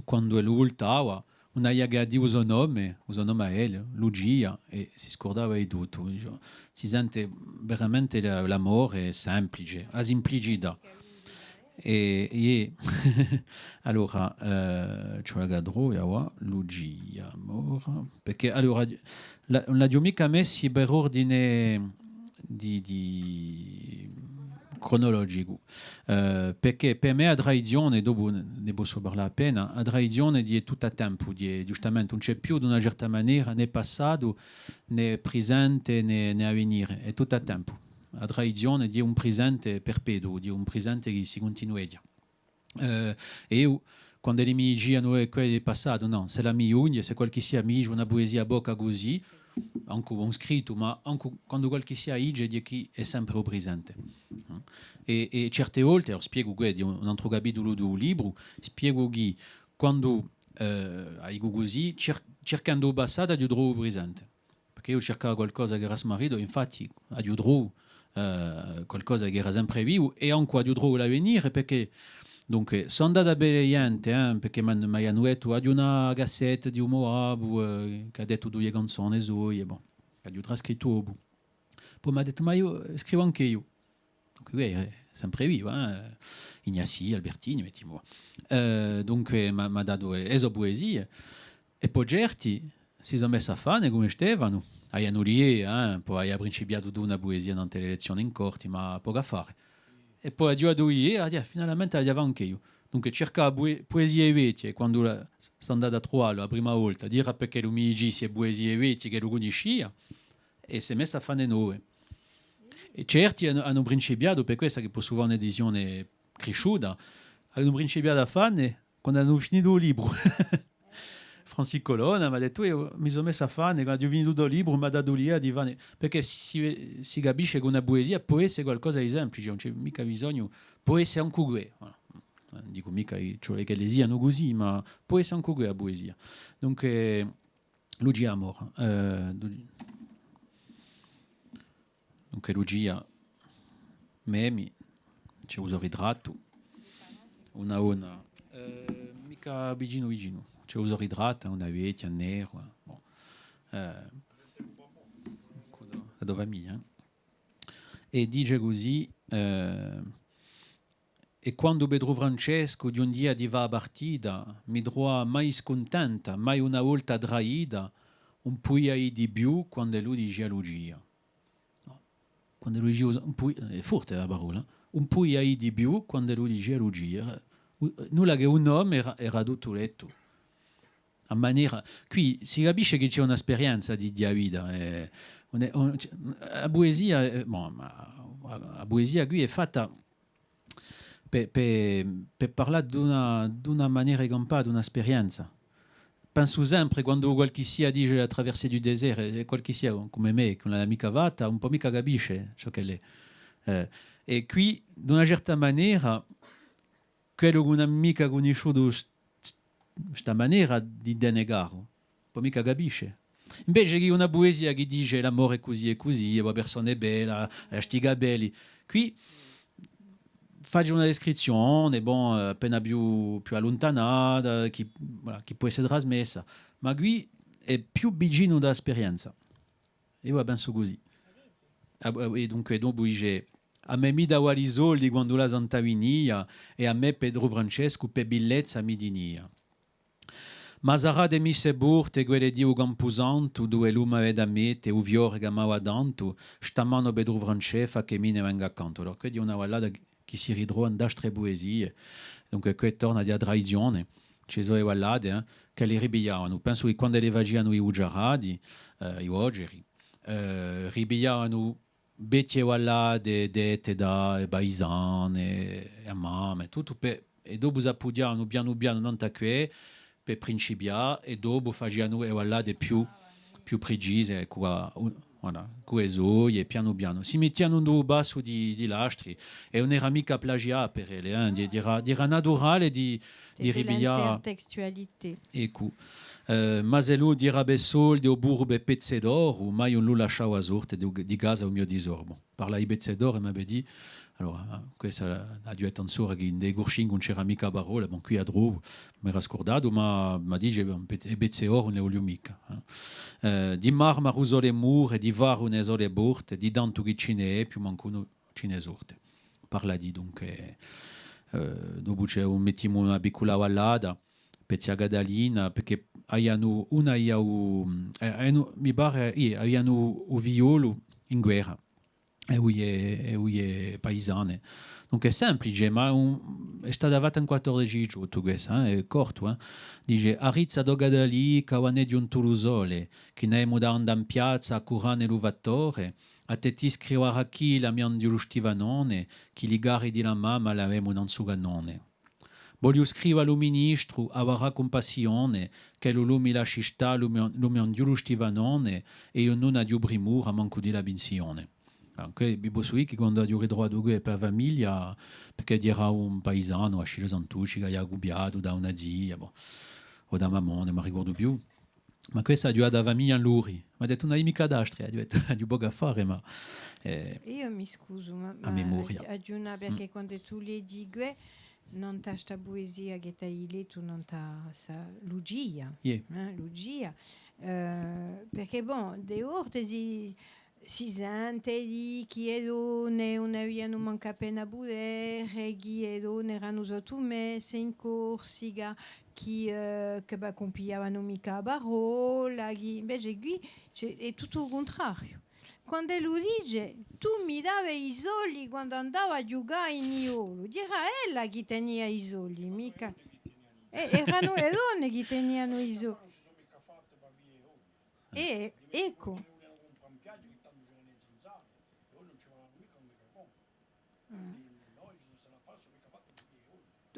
quandu ellu vultava, ùn avia chè à dì u so nome, u so nome à ellu, Lucia, è si scurdava di tuttu. Si sente veramente la, l'amore semplice, a simplicità. È, è allora, eh, ci vole ch'o trovi, avà, Lucia Mora, perchè, allora, la, ùn l'aghju micca messi per ordine di, di cronologicu, eh, perchè per mè a tradizione, dopu ne possu parlà appena, a tradizione hè tuttu à tempu, hè, ghjustamente, ùn ci hè più d'una certa manera, nè passatu, nè prisente, nè, nè avvenire, hè tuttu à tempu. A tradizione hè un prisente perpetuo, hè un prisente chì si cuntinueghja. Eh, è eiu, quand'elli mi dicianu, eh, què hè passatu, nò, s'ella mi ghjunghje, s'è qualchissia mi dice una puesia bocca cusì, ancu un scrittu, ma ancu quandu qualchissia dice, hè chì hè sempre u prisente. È, è certe volte, allora spiegu què, hè un, un antru capitulu di u libru, spiegu chì quandu, eh, a dicu cusì, cir-, circhendu u passatu, aghju trovu u prisente. Perchè eiu circava qualcosa chì era smarritu, infatti aghju trovu, eh, qualcosa chì era sempre vivu, è ancu aghju trovu l'avvenire, perchè, dunque, sò andatu à vede ghjente, eh, perchè m'anu, m'anu dettu, aghju una cassetta di u mo babbu, eh, chì hà dettu duie canzone soie, bon, ch'aghju trascrittu dopu. Po m'hà dettu, ma eiu, eh, scrivu anch'eiu. Dunque, eh, sempre vivu, eh, Ignazì Albertini, mettimu. Eh, dunque, m'hà, m'hà datu, eh, e so puesie. È po certi si sò messi à fà ne cum'è Stefanu. Avianu l'idea, eh, po avia principiatu una puesia nant'à l'elezzione in Corti, ma pocu affare. È po aghju avutu l'idea, ah, finalmente l'aghju da fà anch'eiu. Dunque, circava pue-, puesie vechje, quandu la, sò andatu à truvallu a prima volta, era perchè ellu mi dicissi e puesie vechje ch'ellu cunniscia, è s'hè messu à fà ne nove. È certi anu, anu principiatu, per quessa chì possu fà un'edizione crisciuta, Anu principiatu à fà ne, quandu anu finitu u libru. Francis Colonna m'hà dettu: «Eiu mi sò messu à fà ne, quandu aghju finitu u libru, m'hà datu l'idea di fà ne.» Perchè si, si, si capisce chì una puesia pò esse qualcosa di simplice, ùn ci hè micca bisognu, pò esse ancu què. Voilà. Eh, dicu micca chì ci vole ch'elle sianu cusì, ma pò esse ancu què a puesia. Dunque, Lucia Mora, eh, Lu-, dunque Lucia, Memi, ci hè u so ritrattu, una donna, eh, micca vicinu vicinu, ci hè u so ritrattu, una vechja, neru, eh, bon. Eh, da dove mia, eh? È dice cusì, eh, È quandu Petru Francescu d'un dia di fà a partita, mi trova mai scuntenta, mai una volta traita, ùn pudia dì di più quand'ellu dicia Lucia. Nò? Quand'ellu dicia, ùn pudi-, hè forte a parolla, eh? Ùn pudia dì di più quand'ellu dicia Lucia. U-, nulla chè u nome era, era tuttu dettu. A manera, quì si capisce chì ci hè una sperienza di, di a vita, eh, ùn hè, ùn, a puesia, eh, bon, ma a, a puesia quì hè fatta per, per, per parlà d'una, d'una manera di campà, d'una sperienza. Pensu sempre, quandu qualchissia dice la traversée du désert, è, è qualchissia cum'è mè, chì ùn l'hà micca fatta, ùn pò micca capisce ciò ch'ella hè. Eh, è quì, d'una certa manera, quellu chì ùn hà micca cunnisciutu st-, sta manera di denegà, ùn pò micca capisce. Invece chì una puesia chì dice l'amore hè cusì è cusì, è a persona hè bella, hà sti capelli. Quì face una descrizzione, bon, eh, appena più, più alluntanata, chì, voilà, chì pò esse trasmessa, ma quì hè più vicinu da a sperienza. Eiu a pensu cusì. Ah, eh, è dunque, dopu dice, à mè mi dava i soldi quandu la Santa vinia, è à mè Petru Francescu per billezza mi tinia. Ma sarà de misse porte quelle di u Campusantu, duve lu m'avete à mette, u fiore ch'amava tantu, sta manu Petru Francè, fà chì mi ne venga accantu. Allora, questa hè una ballata chì si ritrova in d'altre puesie, dunque, quì torna di a tradizione, ci sò e ballate, eh, ch'elle ripigliavanu. Pensu chì quand'elle facianu i vuciarati, eh, i voceri, eh, ripigliavanu vechje ballate dette da e paisane, e mamme, tuttu per, è dopu s'appughjavanu pianu pianu nantu à què, per principià, è dopu facianu e ballate più, più precise, eccu, à, u-, voilà, cù e soie, pianu pianu. Si mittianu in u passu di, di l'astri, è ùn era micca plagià per elle, eh, di-, era, era naturale di, di ripiglià. C'était l'intertextualité. Eccu. Eh, ma s'ellu era per soldi o puru per pezze d'oru, mai ùn lu lasciava sorte di, di casa u mio tisoru. Bon, parla di pezze d'oru, ma vedi, allora, eh, questa hè a, a duetta insomma chì in i Curcini ùn c'era micca parolla, bon, quì a trovu, m'era scurdatu, ma, ma dice, bon, pezze, e pezze d'oru ùn ne vogliu micca, eh. Eh, di marmaru sò e mure, di ferru ne sò e porte, di tantu chì ci n'hè, più mancu ùn ci n'hè sorte. Parla di, dunque, eh, dopu ci hè, mettimu una piccula ballata, Pezzi à Catalina, perchè avianu, una avia u, eh, avianu, mi pare, iè, avianu u figliolu in guerra, è oghje, è oghje paisane. Dunque hè simplice, ma un, hè stata fatta in quattordeci diciottu questa, eh, hè cortu, eh. Dice: «Arrizza, o Catalì, ch'avà n'hè ghjuntu u sole, chì n'avemu da andà in piazza à curà ne lu fattore, à tè ti scrivarà quì l'amianghjulu Stivanone, chì li carri di la mamma l'avemu nanzu cannone.» Vogliu scriva à lu ministru, avarà cumpassione, ch'ellu lu mi lasci stà, lu mio, lu mio anghjulu Stivanone, è eiu ùn aghju primura mancu di la pinsione. Ancu, vi possu dì chì quandu aghju ritrovatu què per a famiglia, perchè era un paisanu, Achille Santucci, ch'avia cupiatu da una zia, bon, o da mammone, ùn m'arricordu più. Ma questa aghju datu à a famiglia in Luri. M'hà dettu: «Ùn hai micca d'astre?» Aghju dettu: «Aghju pocu à fà, ma, eh, à memoria.» Eiu mi scusu, ma, ma aghju, aghju una, perchè quandu tù leghji què, nant'à sta puesia chì t'hai lettu, nant'à sta Lucia, eh, Lucia, eh, perchè, bon, di e volte si, si sente dì chì e donne ùn avianu mancu appena putere, chì e donne eranu sottumesse in Corsica, chì, eh, chì, bè, ùn pigliavanu micca a parolla, chì invece quì ci hè, hè tuttu u cuntrariu. Quand'ellu dice: «Tù mi davi i soldi quandu andava à ghjucà in Niolu», era ella chì tenia i soldi, micca, eh, eranu e donne chì tenianu i soldi. Eh, eccu.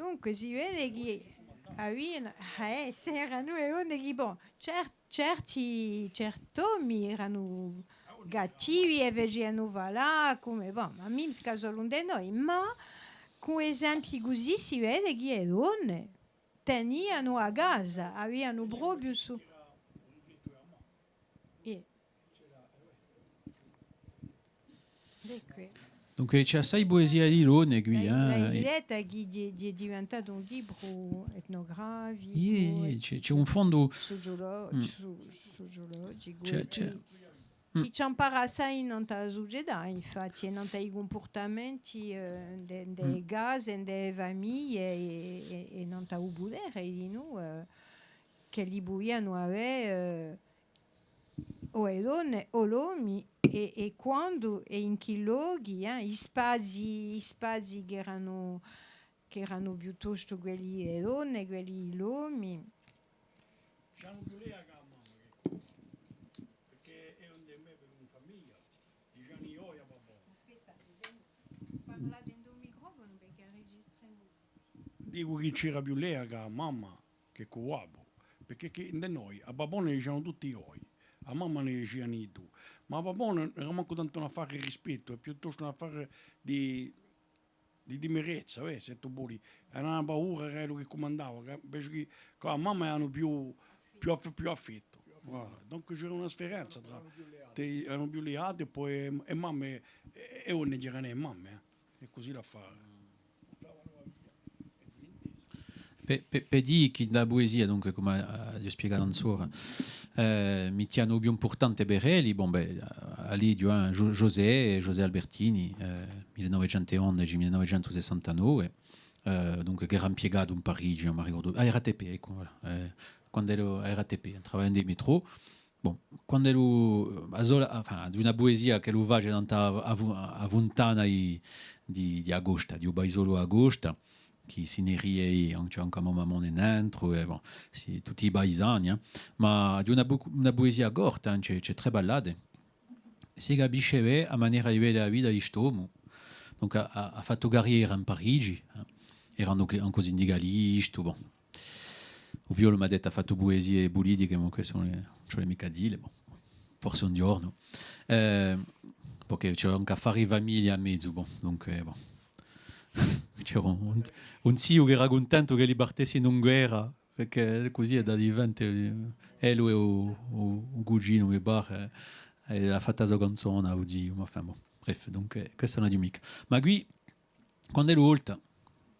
Dunque, si vede chì avianu, eh, s'eranu e donne chì, bon, cer-, certi, certi omi eranu gattivi è facianu falà, cum'è, bon, ma micca solu ind'è noi, ma cù esempii cusì si vede chì e donne tenianu a casa, avianu propiu su-, eh. Dunque, ci hè assai puesia di donne quì, eh. L'hai detta chì hè, hè diventatu un libru etnograficu, iè, iè, ci hè, ci hè un fondu sociolo-, so-, sociologicu, chì, chì ci ampara assai nant'à a sucetà, infatti, è nant'à i cumpurtamenti, eh, ind'è, ind'è e case, ind'è e famiglie è, è, è nant'à u putere, dinù, eh, ch'elli pudianu avè, eh, o e donne o l'omi, è, è quandu è in chì lochi, eh, i spazii, i spazii ch'eranu, ch'eranu piuttostu quelli di e donne, quelli di l'omi. Dicianu più lei chè a mamma chè quì, perchè eiu ind'è me, per in famiglia, dicianu i voi à babbo. Aspetta, parlate in u microfonu perchè registremu. Dicu chì c'era più lei chè a mamma chè cù babbu, perchè chì ind'è noi à babbu ne dicianu tutti i voi, à mamma ne dicianu i tù, ma à babbu ùn era mancu tantu un affare di rispettu, hè piuttostu un affare di, di timerezza, eh, s'è tù voli, era una paura, era ellu chì cumandava, chì invece chì, chì à mamma eranu più, più aff-, più affettu. Voilà. Donc c'era una sfarenza trà, eranu più leati, è po, è mamma, è, è ùn eranu e mamme, eh. È cusì l'affare. Per, per, per dì chì a puesia, dunque, cum'è, eh, aghju spiegatu anzora, eh, mittianu u più impurtante per elli, bon, bè, à, à Lidiu, eh, Gio-, José, José Albertini, eh, mille novecentu ondeci, mille novecentu sessantanove, eh, dunque, ch'era impiegatu in Parigi, ùn mi ricordu, à R A T P, eccu, voilà, eh, quand'ellu, à R A T P, travagliendu in metrò, bon, quand'ellu, a sola, enfin, d'una puesia ch'ellu face nant'à a, a fu-, a funtana di, di, di a costa, di u paisolu di a costa, chì si ne rie, ancu, ancu à Mamone nentru, è bon, sì, tutti i paisani, eh. Ma d'una pu-, una puesia corta, eh, ci hè, ci hè trè ballate. Si capisce bè a manera di vede a vita di st'omu. Dunque, hà, hà, hà fattu carriera in Parigi, eh. Eranu ancu, ancu sindicalistu, bon. U figliolu m'hà dettu hà fattu puesie pulitiche, ma questu ùn hè, ùn ci vole micca à dì, bon. Forse un ghjornu. Eh, perchè ci hè ancu affari di famiglia in mezu, bon, dunque, bon. C'era un, un, un ziu ch'era cuntentu ch'elli partessinu in guerra, perchè cusì hè da difende, eh, ellu è u, u, u cuginu, mi pare, eh, è hà fattu a so canzona, u ziu, ma enfin, bon, bref, dunque, questa ùn la dicu micca. Ma quì, quand'ellu volta,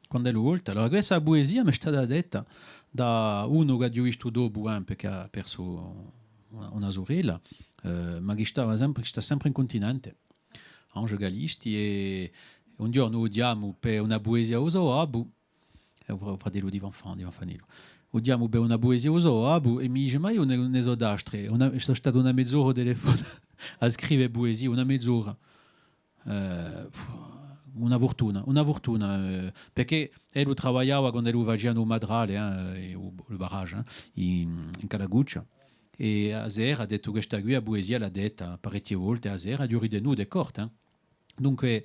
quand'ellu volta. Allora, questa puesia m'hè stata detta da unu ch'aghju vistu dopu, eh, perchè hà persu una, una surella, eh, ma chì stava sempre, chì stà sempre in cuntinente, Ange Calisti, è un ghjornu u chjamu per una puesia à u so babbu, hè u fra-, u fratellu di Fanfan, di Fanfanellu. U chjamu per una puesia à u so babbu è mi dice: «Ma eiu ne, ne sò d'astre, una, sò statu una mez'ora à u telefonu à scrive puesie, una mez'ora.» Eh, una furtuna, una furtuna, eh, perchè ellu travagliava quand'ellu facianu u matrale, eh, è u, u barrage, eh, in, in Calacuccia. È a sera, hà dettu, questa quì, a puesia l'hà detta parechje volte, a sera, aghju ritenutu, hè corta, eh. Dunque,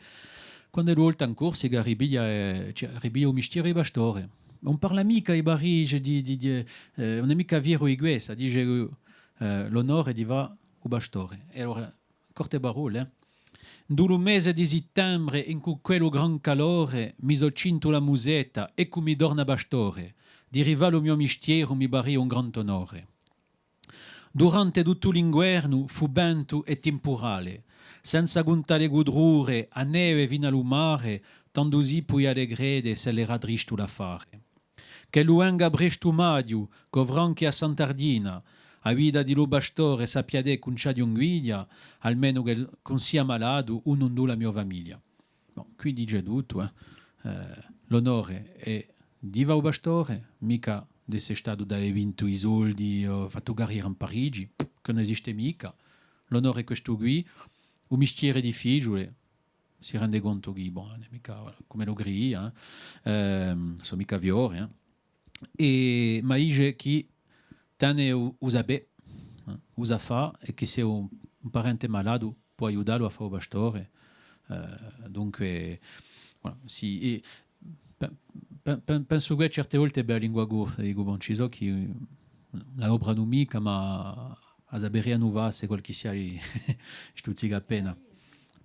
quand'ellu volta in Corsica, ripiglia, eh, cioè, ripiglia u mistieru di pastore. Ùn parla micca di Parigi, di, di, di, eh, ùn hè micca fieru di quessa, dice, eh, l'onore di fà u pastore. È allora, corte parolle, eh. Ind'u mese di sittembre, incù quellu gran calore, mi sò cintu la musetta, eccu mi torna pastore. Di rifà lu mio mistieru mi paria un grand'onore. Durante tuttu l'inguernu fù ventu è timpurale, senza cuntà le cutrure, a neve finu à lu mare, tandu si pudia le crede s'ellu era tristu l'affare. Ch'ellu venga prestu maghju, cù franchi à Sant'Ardina, a vita di lu pastore sappiate ch'ùn ci aghju invidia, almenu ch'ellu ùn sia malatu, unu ind'u la mio famiglia. Bon, quì dice tuttu, eh. Eh, l'onore hè di fà u pastore, micca d'esse statu da vintu i soldi, o fattu carriera in Parigi, chì ùn esiste micca. L'onore hè questu quì, u mistiere difficiule, si rende contu chì, bon, ùn hè micca, voilà, cum'ellu cria, eh, ehm, sò micca fiori, eh. È, ma dice chì tene u, u sapè, eh, u sà fà, è chì s'è un, un parente malatu, pò aiutallu à fà u pastore. Eh, dunque, voilà, sì, è, bè, Pe-, pe-, pensu chì certe volte per a lingua corsa, dicu, bon, ci sò chì, eh, ùn l'adopranu micca, ma a saperianu fà s'è qualchissia li stuzzica appena.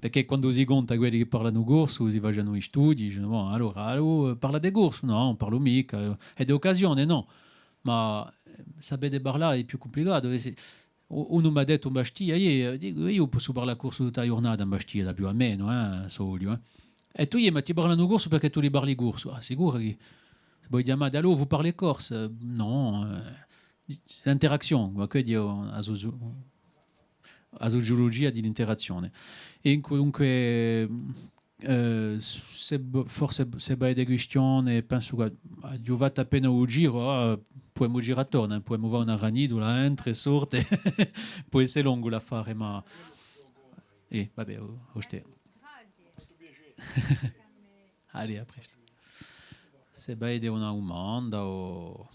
Perchè quandu si conta quelli chì parlanu corsu, si facenu i studii, dicenu, bon, allora, allora, parlate corsu? Nò, ùn parlu micca, eh, hè d'occasione, nò? Ma, eh, sapete parlà hè più cumplicatu, eh, se, u-, unu m'hà dettu in Bastia, eiu, eh, dicu, eiu possu parlà corsu tutta a ghjurnata in Bastia, da più à menu, eh, s'o vogliu, eh. È tù, iè, ma ti parlanu corsu perchè tù li parli corsu? Ah, sicuru chì, s'è vo mi chjamate, allora, vous parlez corse? Eh, nò, eh, c'est l'interaction, ma quella hè a soci-, a suciulugia di l'interazione. È in qualunque, eh, s-, s'è b-, forse s'è bè di quistione, pensu chì aghju fattu appena u giru, ah, pudemu girà attornu, eh, pudemu fà una ranitula, entre, sorte, pò esse longu l'affare, ma, eh, va bè, o, o stè. Allez, à prestu. S'è bè di una dumanda o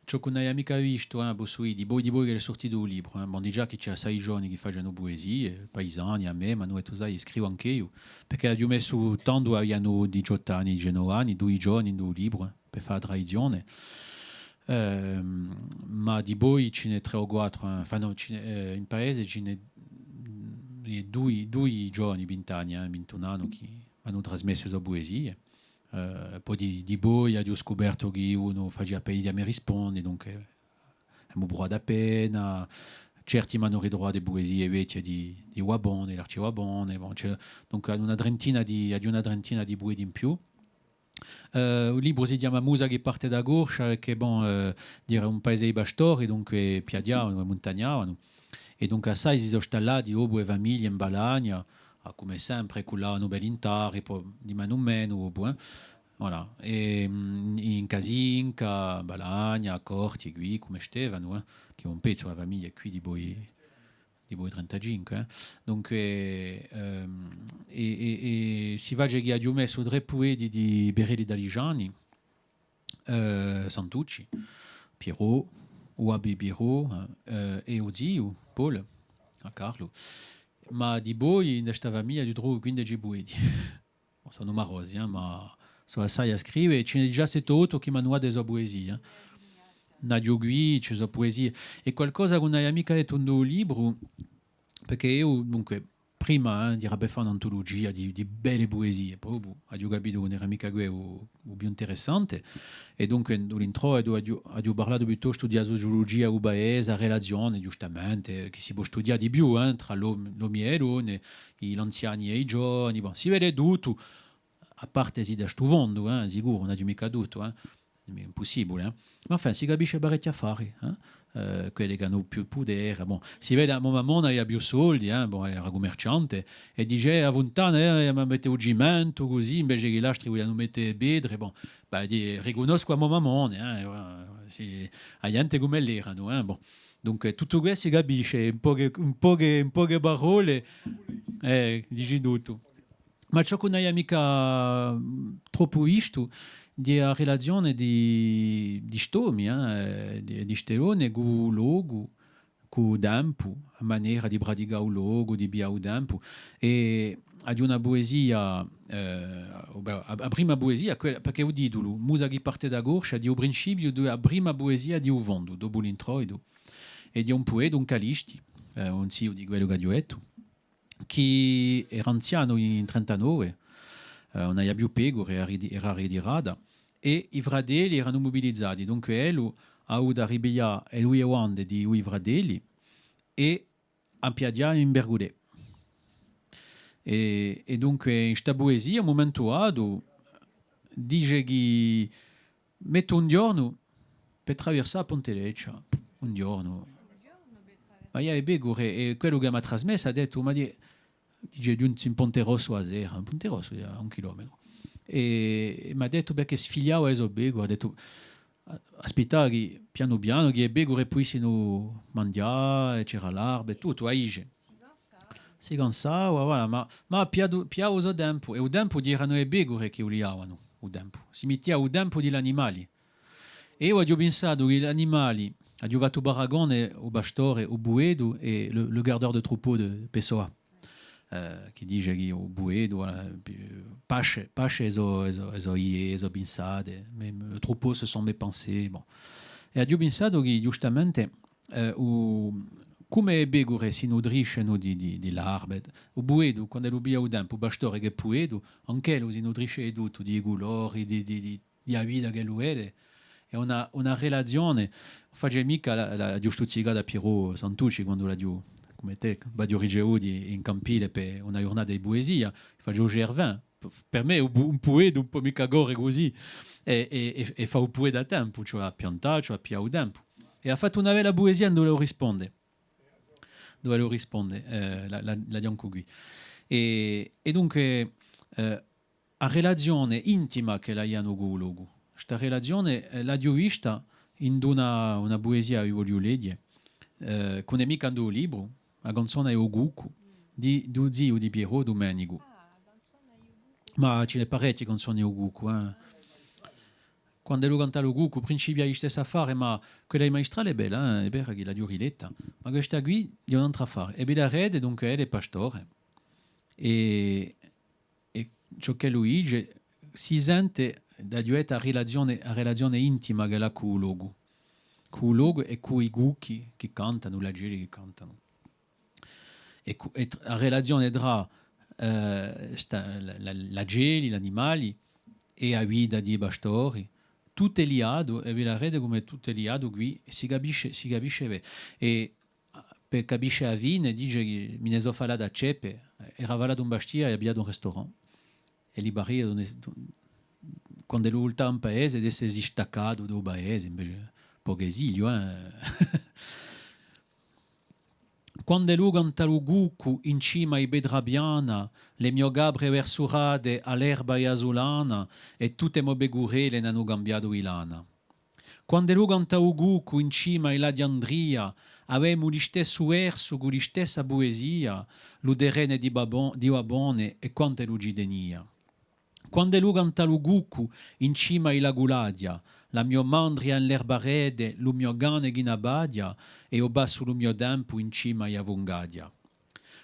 Ciò ch'ùn aghju micca vistu, eh, possu dì, di voi, di voi ch'ellu hè surtitu u libru, eh. Bon, digià chì ci hè assai ghjovani chì facenu puesie, paisani, à mè, ma nò, è tù sai, scrivu anch'eiu, perchè aghju messu tandu, avianu diciottu anni, diciannove anni, dui ghjovani in u libru, eh, per fà a tradizione. Ehm, ma di voi ci n'hè trè o quattru, eh, enfin, nò, ci n'hè, eh, in paese ci n'hè, mm, dui, dui ghjovani, vint'anni, eh, vintun anni, chì m'anu trasmessu e so puesie. Eh, po di, di voi aghju scupertu chì unu facia appena di me risponde, dunque, eh, emu pruvatu appena, certi m'anu ritruvatu e puesie vechje di, di Guabbone, l'Arci Guabbone, bon, ci hè, dunque, aghju una trentina di, aghju una trentina di pueti in più. Eh, u libru si chjama Musa chì parte da Corscia, perchè, bon, eh, era un paese di pastori, dunque piaghjavanu è muntagnavanu. È dunque assai si sò stallati dopu e famiglie in Balagna, ah, cum'è sempre, cullavanu per l'Intari, po di menu in menu, dopu, eh. Voilà. È, mm, in Casinca, Balagna, Corti, quì, cum'è Stefanu, eh, chì hè un pezzu di a famiglia quì di voi, di voi trentacinque, eh. Dunque, ehm, è, è, è si face chì aghju messu trè pueti di Perelli d'Alisgiani, eh, Santucci, Pierrot, u babbu Pierrot, eh, è u ziu, Paul, à Carlu. Ma di voi, in sta famiglia, aghju trovu quindeci pueti. Sò numarosi, eh, ma sò assai à scrive, è ci n'hè digià sette o ottu chì m'anu datu e so puesie, eh. N'aghju quì, ci sò puesie. Hè qualcosa ch'ùn aghju micca dettu in u libru, perchè eiu, dunque, prima, eh, era per fà un'antulugia di, di belle puesie, po, boh, aghju capitu chì ùn era micca què u, u più interessante, è dunque, in l'introitu, aghju, aghju parlatu piuttostu di a suciulugia di u paese, a relazione, ghjustamente, chì si pò studià di più, eh, trà l'om-, l'omi è e donne, i, l'anziani è i ghjovani, bon, si vede tuttu, à parte s'idda hè stu fondu, eh, sicuru, ùn aghju micca tuttu, eh. Hè impussibule, eh. Ma enfin, si capisce parechji affari, eh. Eh, quelli chì anu più putere, bon. Si vede, a mo mammona avia più soldi, eh, bon, era cummerciante, è dice, eh, a funtana, eh, ma mette u cimentu cusì, invece chì l'altri vulianu mette e petre, bon. Bè, di-, ricunnoscu a mo mammona, eh, eh, sì, a ghjente cum'ella eranu, eh, bon. Dunque, tuttu què si capisce, in poche, in poche, in poche parolle, eh, dici tuttu. Ma ciò ch'ùn aghju micca, mm, troppu vistu, hè a relazione di, di st'omi, eh, di, di ste donne cù u locu, cù u tempu, a manera di praticà u locu, di piglià u tempu. È aghju una puesia, eh, o bè, a, a prima puesia, quella, perchè u titulu, Musa chì parte da Corscia, hè u principiu di a prima puesia di u fondu, dopu l'introitu. È di un pueta, un Calisti, eh, un ziu di quellu ch'aghju dettu, chì era anzianu in trentanove, eh, ùn avia più pecure, era riti-, era ritirata, è i fratelli eranu mubilizati, dunque ellu hà avutu à ripiglià e duie bande di i fratelli è à piaghjà in Bergudè. È, è dunque in sta puesia, à un mumentu datu, dice chì mettu un ghjornu per traversà Ponte Leccia, un ghjornu. Ma eiu e pecure, è quellu chì m'hà trasmessu hà dettu, ma di-, dice, ghjuntu in Ponte Rossu a sera, in Ponte Rossu, à un chilometru. È, è m'hà dettu perchè sfigliava e so pecure, hà dettu, a-, aspetta chì pianu pianu chì e pecure puissinu manghjà, è c'era l'arba è tuttu, a dice. Si cansava, voilà, ma, ma pigliava, pigliava u so tempu, è u tempu eranu e pecure chì u liavanu, u tempu. Si mittia u tempu di l'animali. È eiu aghju pinsatu chì l'animali, aghju fattu u paragone, u pastore, u bueddu è le, le gardeur de troupeau de Pessoa. eh, chì dice chì u puetu, eh, pi-, pasce, pasce e so, e so, e so idee, e so pinsate, mais, mais, le troupeau, ce sont mes pensées, bon. È aghju pinsatu chì, ghjustamente, eh, u, cum'è e pecure si nutriscenu di, di, di l'arbe, u puetu, quand'ellu piglia u tempu, u pastore chì hè puetu, anch'ellu si nutrisce di tuttu, di i culori, di, di, di, di a vita ch'ellu vede, hè una, una relazione, face micca la, la, l'aghju stuzzicata à Pieru Santucci quandu l'aghju, cum'è tè, v'aghju ricevutu in Campile per una ghjurnata di puesia, face u Gervin. Per mè, un pu-, un puetu ùn pò micca corre cusì, è, è, è, è fà u puetu à tempu, ci vole à piantà, ci vole à piglià u tempu. È hà fattu una bella puesia induve ellu risponde. Induve ellu risponde, eh, la, la, l'aghju ancu quì. È, è dunque, eh, a relazione intima ch'elli avianu cù u locu. Sta relazione, eh, l'aghju vista in una, una puesia ch'o vogliu leghje, eh, chì ùn hè micca in u libru, a canzona di u cuccu, di, di u ziu di Pieru, Dumenicu. Ma ci n'hè parechje canzone di u cuccu, eh. Quand'ellu canta u cuccu, principia listessu affare, ma quella di Maistrale hè bella, eh, hè vera chì l'aghju riletta, ma questa quì hè un antru affare. È vidarete, dunque, ellu hè pastore. È, è ciò ch'ellu dice, si sente da ghjè a relazione, a relazione intima ch'ellu hà cù u locu. Cù u locu è cù i cucchi chì cantanu, l'acelli chì cantanu. È cù, è tr-, a relazione trà, eh, sta, l-, l-, l'acelli, l'animali, è a vita di i pastori, tuttu hè liatu, è vidarete cum'è tuttu hè liatu quì, è si capisce, si capisce bè. È per capisce a fine, dice chì mi ne sò falatu à Ceppe, era falatu in Bastia è hà pigliatu un restaurant. È li paria, quand'ellu vultava in paese, d'esse staccatu da u paese, invece, pocu esiliu, eh. Quand'ellu canta u cuccu in cima à i Petrapiana, le mio capre versurate à l'erba è a sulana, è tutte e mo pecurelle n'anu cambiatu di lana. Quand'ellu canta u cuccu in cima à i lati d'Andria, avemu listessu versu cù listessa puesia, lu terrene di Babon-, di Babbone è quant'ellu ci tenia. Quand'ellu canta u cuccu in cima à i Laculaghja, la mio mandria in l'erbarete, lu mio cane chì n'abbaghja, è eiu passu lu mio tempu in cima à a fungaghja.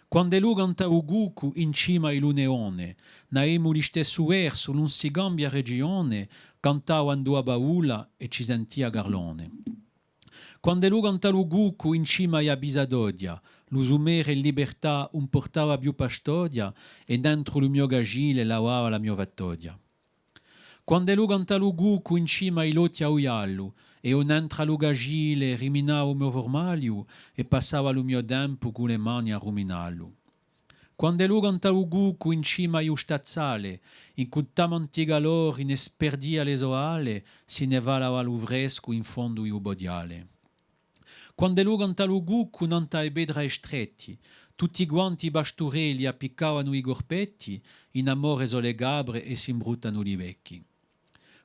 Quand'ellu canta u cuccu in cima à i Luneone, n'avemu listessu versu, l'ùn si cambia regione, cantava ind'una paula è ci sentia Carlone. Quand'ellu canta u cuccu in cima à a Pisatoghja, lu sumere in libertà ùn purtava più pastoghja, è nentru lu mio casile lavava la mio fattoghja. Quand'ellu canta u cuccu in cima à i Lotti à u Ghjallu, è eiu nentru à lu casile riminava u mio furmagliu è passava lu mio tempu cù le mani à ruminallu. Quand'ellu canta u cuccu in cima à u stazzale, incù tamanti calori ne sperdia le so ale, si ne falava lu frescu in fondu di u poghjale. Quand'ellu canta u cuccu nant'à e petre stretti, tutti quanti i pasturelli appiccavanu i curpetti, in amore sò le capre è s'imbruttanu li vechji.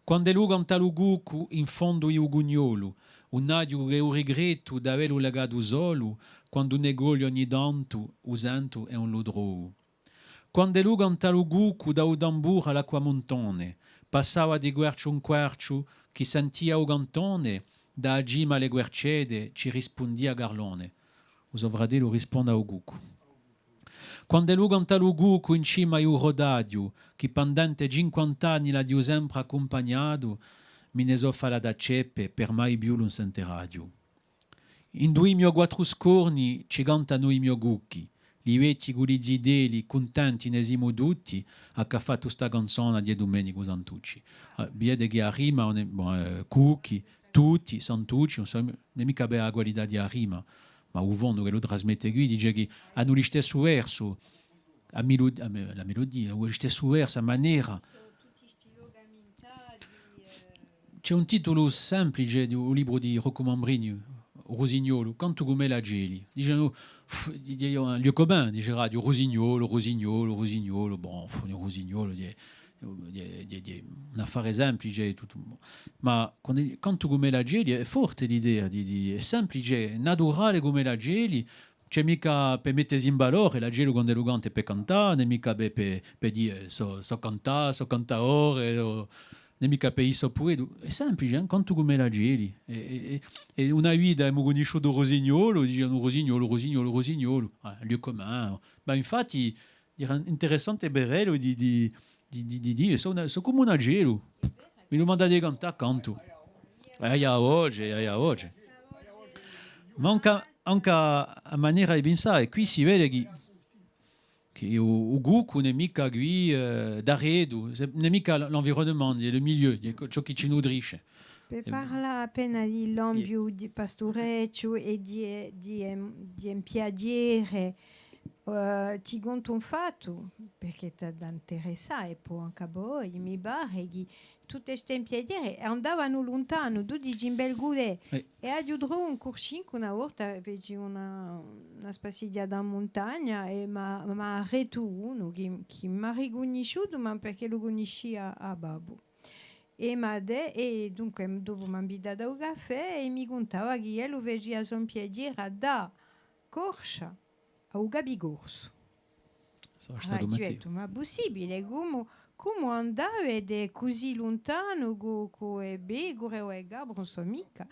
Quand'ellu canta u cuccu in fondu di u Cugnolu, ùn aghju chè u rigrettu d'avellu lacatu solu, quandu ne cogliu ogni tantu, u sentu è ùn lu trovu. Quand'ellu canta u cuccu da u tamburu à l'Acquamuntone, passava di querciu in querciu chì sentia u cantone, da a cima à le quercete ci rispundia Carlone. U so fratellu risponde à u cuccu. Quand'ellu canta u cuccu in cima à u Rotaghju, chì pendente cinquant'anni l'aghju sempre accumpagnatu, mi ne sò falatu à Ceppe, per mai più l'ùn senteraghju. Ind'u mio quattru scorni ci cantanu i mio cucchi, li vechji cù li zitelli, cuntenti ne simu tutti, à chì hà fattu sta canzona hè Dumenicu Santucci. Ah, vede chì a rima, ùn hè, bon, eh, cucchi, tutti, Santucci, ùn sò, ùn hè micca per a qualità di a rima, ma u fondu ch'ellu trasmette quì, dice chì anu listessu versu, a melo-, a me-, la melodia, u listessu versu, a manera. Ci hè un titulu simplice di un libru di Roccu Mambrini, U Rusignolu, Cantu cum'è l'acelli. Dicenu, pff, di-, di-, un lieu commun, diceraghju, Rusignolu, Rusignolu, Rusignolu, bon, pff, u Rusignolu, hè, hè, hè, hè un affare simplice, tuttu. Ma quandu, Cantu cum'è l'acelli, hè forte l'idea, di, di, hè simplice, hè naturale cum'è l'acelli, ùn hè micca per mettesi in valore, l'acellu quand'ellu canta hè per cantà, ùn hè micca per, per, per dì, eh, sò, sò cantà-, sò cantadore, o, ùn hè micca per dì sò puetu, hè simplice, eh, Cantu cum'è l'acelli. È, è, è, è una vita emu cunnisciutu u Rusignolu, dicenu Rusignolu, Rusignolu, Rusignolu, ah, lieu commun. Ma infatti, Era interessante per ellu di, di, di, di, di dì, sò una, sò cum'è un acellu. Mi dumandate di cantà, cantu. Aia voce, aia voce. Ma ancu, ancu a manera di pinsà, è quì si vede chì, chì u, u cuccu ùn hè micca quì, eh, d'arretu, ùn hè micca l'environnement, hè le milieu, hè ciò chì ci nutrisce. Per parlà appena di l'ambiu di pasturecciu è di, di, di impiaghjere, eh, ti contu un fattu, perchè t'hà da interessà, è po ancu à voi, mi pare chì tutte ste impiaghjere andavanu luntanu, tù dici in Belgudè, è aghju trovu un Cursincu una volta, feci una, una spassighjata in muntagna è m'hà, m'hà rettu unu chì, chì m'hà ricunnisciutu, ma perchè lu cunniscia à babbu. È m'hà de-, è dunque, dopu m'hà invitatu à u caffè è mi cuntava chì ellu facia a so impiaghjera da Corscia à u Capicorsu. Sò statu Matteu. Aghju dettu, ma pussibile, cumu, cumu andavate cusì luntanu cù, cù e pecure o e capre, ùn sò micca.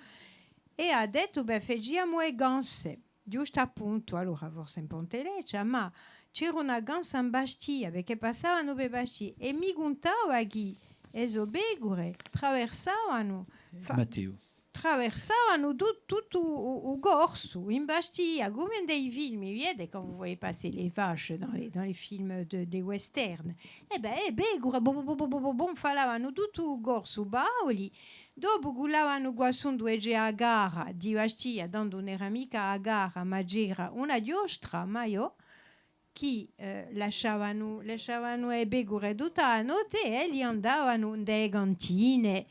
È hà dettu, bè, faciamu e ganse. Ghjustu appuntu, allora forse in Ponte Leccia, ma c'era una gansa in Bastia, perchè passavanu per Bastia, è mi cuntava chì e so pecure traversavanu, fa-, Matteu. Traversavanu tu-, tuttu u, u Corsu, in Bastia, cum'è in i filmi, vedi, quand vous voyez passer les vaches dans les, dans les films de, des westerns. È bè, e pecure, bom, bom, falavanu tuttu u Corsu, Paoli, dopu cullavanu quassù induve c'hè a gara di Bastia, tandu ùn era micca a gara, ma c'era una chjostra maiò, chì, eh, lasciavanu, lasciavanu e pecure tutta a notte è elli andavanu in e cantine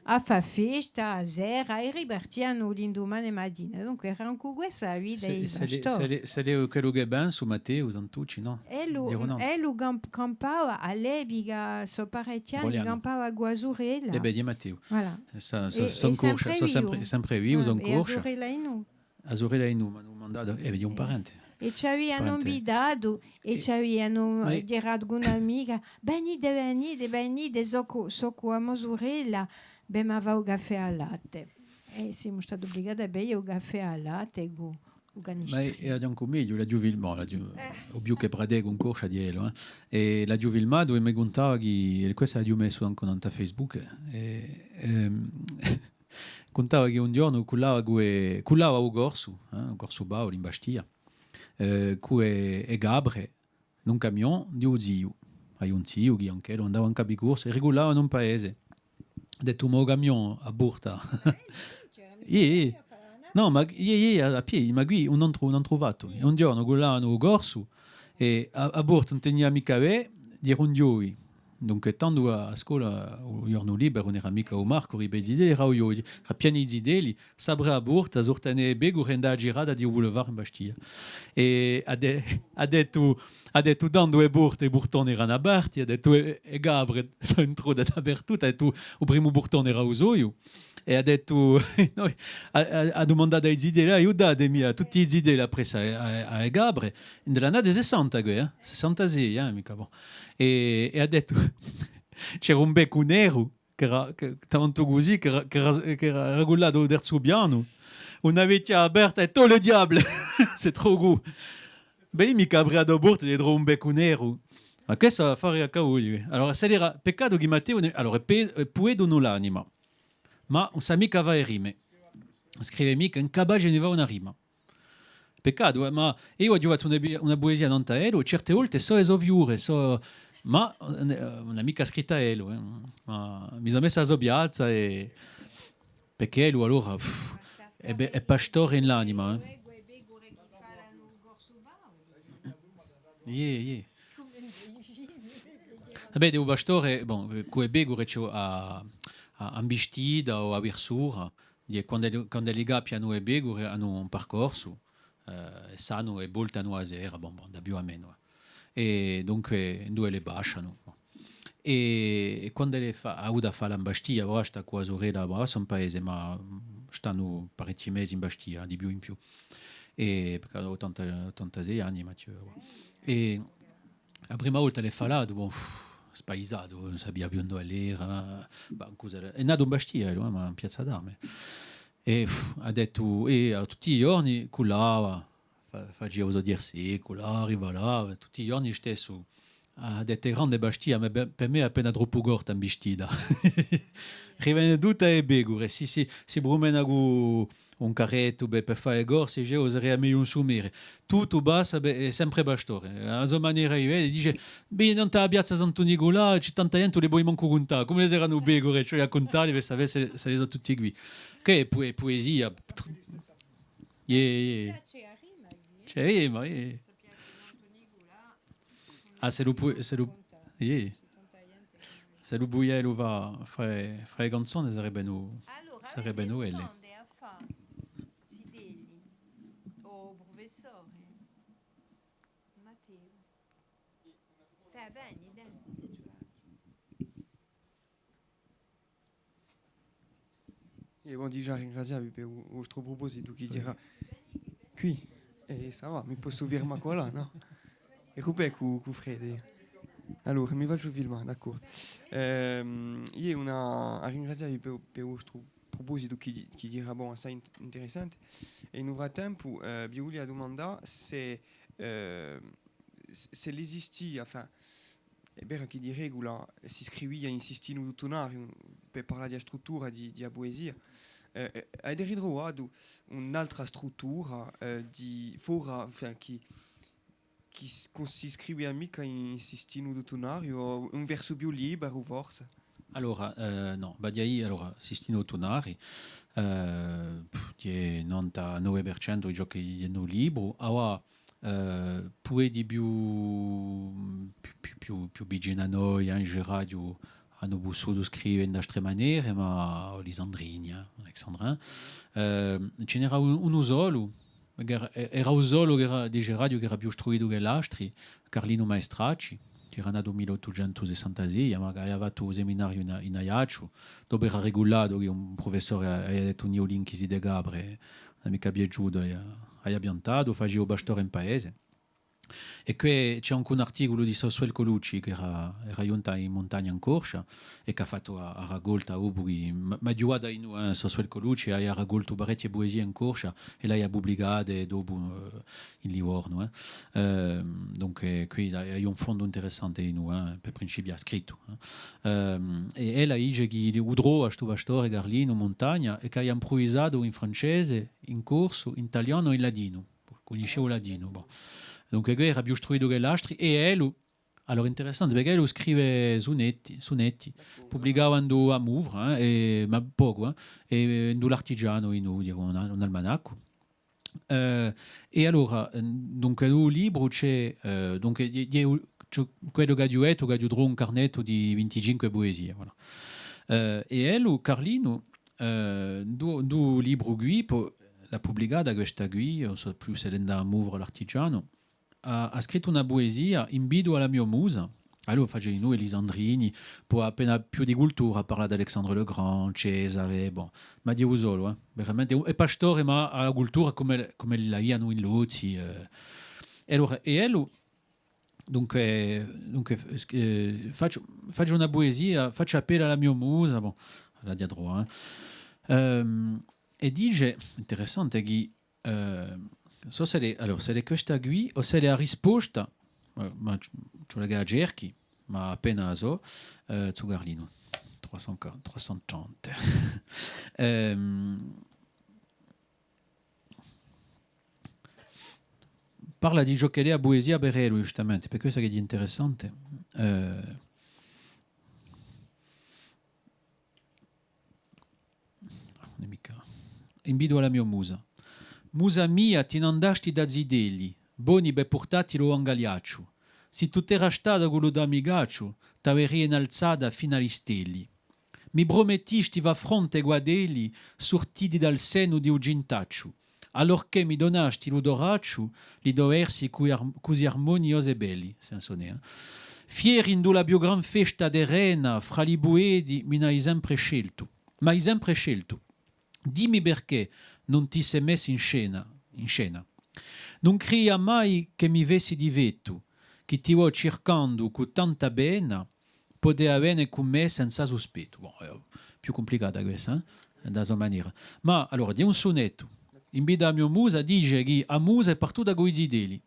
à fà festa a sera è ripartianu l'indumane matina. Dunque era ancu questa a vita di i pastori. S'ellu, s'ellu hè quellu chì pensu, Matteu Santucci, nò? Ellu, ellu camp-, campava à l'epica, sò parechji anni, campava cù a surella. Eh bè, hè Matteu. Voilà. Sò, sò, sò in Corscia, sò sempre, sempre vivu, sò in Corscia. È a surella innò? A surella innò, m'anu dumandatu, eh, vedi, un parente. È ci avianu invitatu, è ci avianu, eh, dicenu cù un'amica, venite, venite, venite, sò cù, sò cù a mo surella, bè, ma fà u caffè à latte. È simu stati ubligati à beie u caffè à latte cù, cù u canistrinu. Ma hè, hè ancu megliu, l'aghju fil-, bon, l'aghju, u più chì pratecu in Corscia, hè ellu, eh. È l'aghju filmatu è mi cuntava chì, è quessa l'aghju messu ancu nant'à Facebook, è, ehm, cuntava chì un ghjornu cullava cù e, cullava u Corsu, eh, u Corsu Paoli in Bastia, eh, cù e, e capre, in un camion di u ziu. Aghju un ziu chì anch'ellu andava in Capicorsu, è ricullavanu in paese. Hà dettu, ma u camion, a porta. Iè, iè. Nò, ma iè, iè, à, à piedi, ma quì un antru, un antru fattu. È un ghjornu cullavanu u Corsu, è a, a porta ùn tenia micca à vede, era un ghjovi. Dunque, tandu à a scola, u ghjornu liberu, ùn era micca u marcu, i zitelli, era u ghjovi, era pienu di zitelli, s'apre a porta, surtenu e pecure è andà à a girata di u boulevard in Bastia. È hà de-, hà dettu, hà dettu, tandu e porte, i purtoni eranu aperti, hà dettu, e, e capre sò intrute dapertuttu, hà dettu, u primu purtone era u soiu, è hà dettu, noi, hà, hà, hà dumandatu à i zitelli, aiutatemi, à tutti i zitelli, appressu à, à, à e capre, in l'annate sessanta, què, eh? Sessantasei, eh, micca, bon. È, è hà dettu, c'era un beccu neru, chì era, chì, tantu cusì, chì era, chì era, chì era cullatu à u terzu pianu, una vechja aperta è: « Oh, le diable ! » C'est trop gros. Bè, micca aprì a porta è trovu un beccu neru. Ma quessu hè affare à cavoli. Allora, s'ellu era, peccatu chì Matteu, allora, è pe-, è puetu ùn l'hà l'anima. Ma ùn sà micca fà e rime. Scrive micca, incapace di fà una rima. Peccatu, eh, ma eiu aghju fattu una, una puesia nant'à ellu, è certe volte sò e so fiure, sò, ma, eh, ùn l'hà micca scritta ellu, eh, ma mi sò messu à a so piazza è, perchè ellu allora, pff, hè be-, hè pastore in l'anima, eh. Iè, iè. Vabbè, di u pastore, bon, eh, cù e pecure ci hè a, a, a imbistita o a virsura, di, quand'elli, quand'elli cappianu e pecure, anu un parcorsu, eh, è sanu è voltanu a sera, bon, bon, da più à menu, eh. È dunque, induve le pascianu, bon. È, è quand'ellu hè fa-, hà avutu à falla in Bastia, avà stà cù a surella, avà sò in paese, ma, mm, stanu parechji mesi in Bastia, di più in più. È, perchè hà ottanta, ottantasei anni, Mathieu, avà. È a prima volta l'hè fallatu, bon, spaisatu, ùn sapia più induve l'era, ma, scusa, hè natu in Bastia, ellu, eh, ma in Piazza d'Arme. È, hà dettu, è à tutti i ghjorni cullava, fa-, facia u so tierzu seculu, arriva là, tutti i ghjorni stessu. A detta grande Bastia, ma per, per mè hè appena troppu corta in Bastia. Rivene tutta e pecure, si, si, si prumena cù un carrettu per, per fà e corse, dice, o saria megliu un sumere. Tuttu passa, bè, hè sempre pastore. A so manera di vede, dice, vene nant'à a piazza Santu Niculà, ci hè tanta ghjente, ùn li poi mancu cuntà, cum'è s'eranu pecure, cioè à cuntà li, per sapè s'elli, s'elli sò tutti quì. Chì hè pue-, puesia. Iè, iè. Ci hè a rima, iè. Ah, s'ellu pò, s'ellu, iè. S'ellu pò, eh, lu fà, fà, fà e canzone sarebbe u, sarebbe u belle. Allora, avete domande à fà, zitelli, o prufessore? Matteu. Tè, veni, dai. Eiu vogliu digià ringrazià vi per u, u vostru prupositu chì era quì. È ça va, mi possu firmà quallà, nò? È cum'hè cù, cù Frede? Allora, mi facciu filmà, d'accordu. Ehm, eiu una, à ringrazià vi per, per u vostru prupositu chì, chì era, bon, assai in-, interessante. È in u frattempu, eh, vi vulia dumandà s'è, eh, s-, s'ellu esistia, enfin, hè vera chì di regula si scrivia in sistinu duttunariu, per parlà di a struttura di, di a puesia. Eh, eh, avete ritruvatu un'altra struttura, eh, di fora, enfin, chì, chì s-, ùn si scrivia micca in sistinu duttunariu, o un versu più liberu, forse? Allora, eh, nò, badiai, allora, sistinu duttunariu, eh, pff, hè novantanove per centu di ciò chì hè in u libru, avà, eh, pueti più, più, più, più, più vicini à noi, eh, in generale, anu pussutu scrive in d'altre manere, ma o Lisandrini, eh, Alexandrin. Eh, ci n'era un, unu solu, chì era, era u solu chì era, di Geraghju, chì era più struitu chè l'altri, Carlinu Maestracci, chì era natu in mille ottucentu sessantasei, ma chì avia fattu u seminariu in, in Aiacciu, dopu era regulatu chì un prufessore avia dettu: "Niulin chì si decapre, ùn hè micca piaciutu", avia, avia piantatu, facia u pastore in paese. È quì ci hè ancu un articulu di Sossuel Colucci, chì era, era ghjuntu in muntagna in Corscia, è chì hà fattu a, a racolta, dopu chì, ma, ma ghjuvata in, eh, Sossuel Colucci, avia racoltu parechje puesie in Corscia, è l'avia publicate dopu, eh, in Livornu, eh. Ehm, dunque, quì avia un fondu interessante in, eh, per principià, scrittu, eh. Ehm, è ella dice chì u trova stu pastore Carlinu in muntagna, è chì avia impruvisatu in francese, in corsu, in talianu è in latinu. Cunniscia u latinu, bon. Dunque, quì era più struitu chè l'altri, è ellu, allora, interessante, perchè ellu scrive sunetti, sunetti, publicava in a Muvra, eh, è, ma pocu, eh, è in l'Artigianu, in u, dicu, un, un almanaccu. Eh, è allora, eh, dunque, in u libru ci hè, eh, dunque, hè, hè u, ci hè quellu ch'aghju dettu, ch'aghju trovu un carnettu di vinticinque puesie, voilà. Eh, è ellu, Carlinu, eh, in u, in u libru quì, po, l'hà publicata questa quì, ùn sò più s'ella hè in a Muvra o l'Artigianu, hà, hà scrittu una puesia, Invitu à la mio musa. Allora face in u Lisandrini, po appena più di cultura, parla d'Alexandre le Grand, Cesare, bon. Ma hè u solu, eh. Veramente, hè pastore, ma hà a cultura cum'è, cum'è l'avianu in Lozzi, eh. È allora, è ellu, dunque, dunque, eh, facciu, facciu una puesia, facciu appellu à la mio musa, bon, l'hà dietru, eh. Ehm, è dice, interessante, chì eh, ùn sò s'ella hè, allora, s'ella hè questa quì, o s'ella hè a risposta, eh, ma ci, ci vole ch'o a cerchi, ma appena a sò, eh, zù Carlinu, trois cent, trois cent trente. Ehm, parla di ciò ch'ella hè a puesia per ellu, ghjustamente, per quessa chì hè interessante. Eh, Ùn hè micca. Invitu à la mio musa. Musa mia, ti n'andasti da zitelli, boni per purtatilu à Ingagliacciu. Si tù t'era stata cù lu to amicacciu, t'averia inalzata finu à li stelli. Mi prumettisti fà fronte à i guadelli surtiti dal senu di u Gintacciu. Allorchè mi donasti lu to bracciu, li to versi cui ar-, cusì armoniosi è belli, sensu nè, eh. Fieri ind'u la più gran festa terrena, fra li pueti mi n'hai sempre sceltu, m'hai sempre sceltu. Dimmi perchè ùn ti sè messu in scena, in scena. Ùn cria mai chì mi fessi difettu, chì ti vò circandu cù tanta pena, pudea vene cù mè senza suspettu. Bon, hè più cumplicata questa, eh, da a so manera. Ma, allora, hè un sunettu. In vita a mo musa dice chì a musa hè partuta cù i zitelli.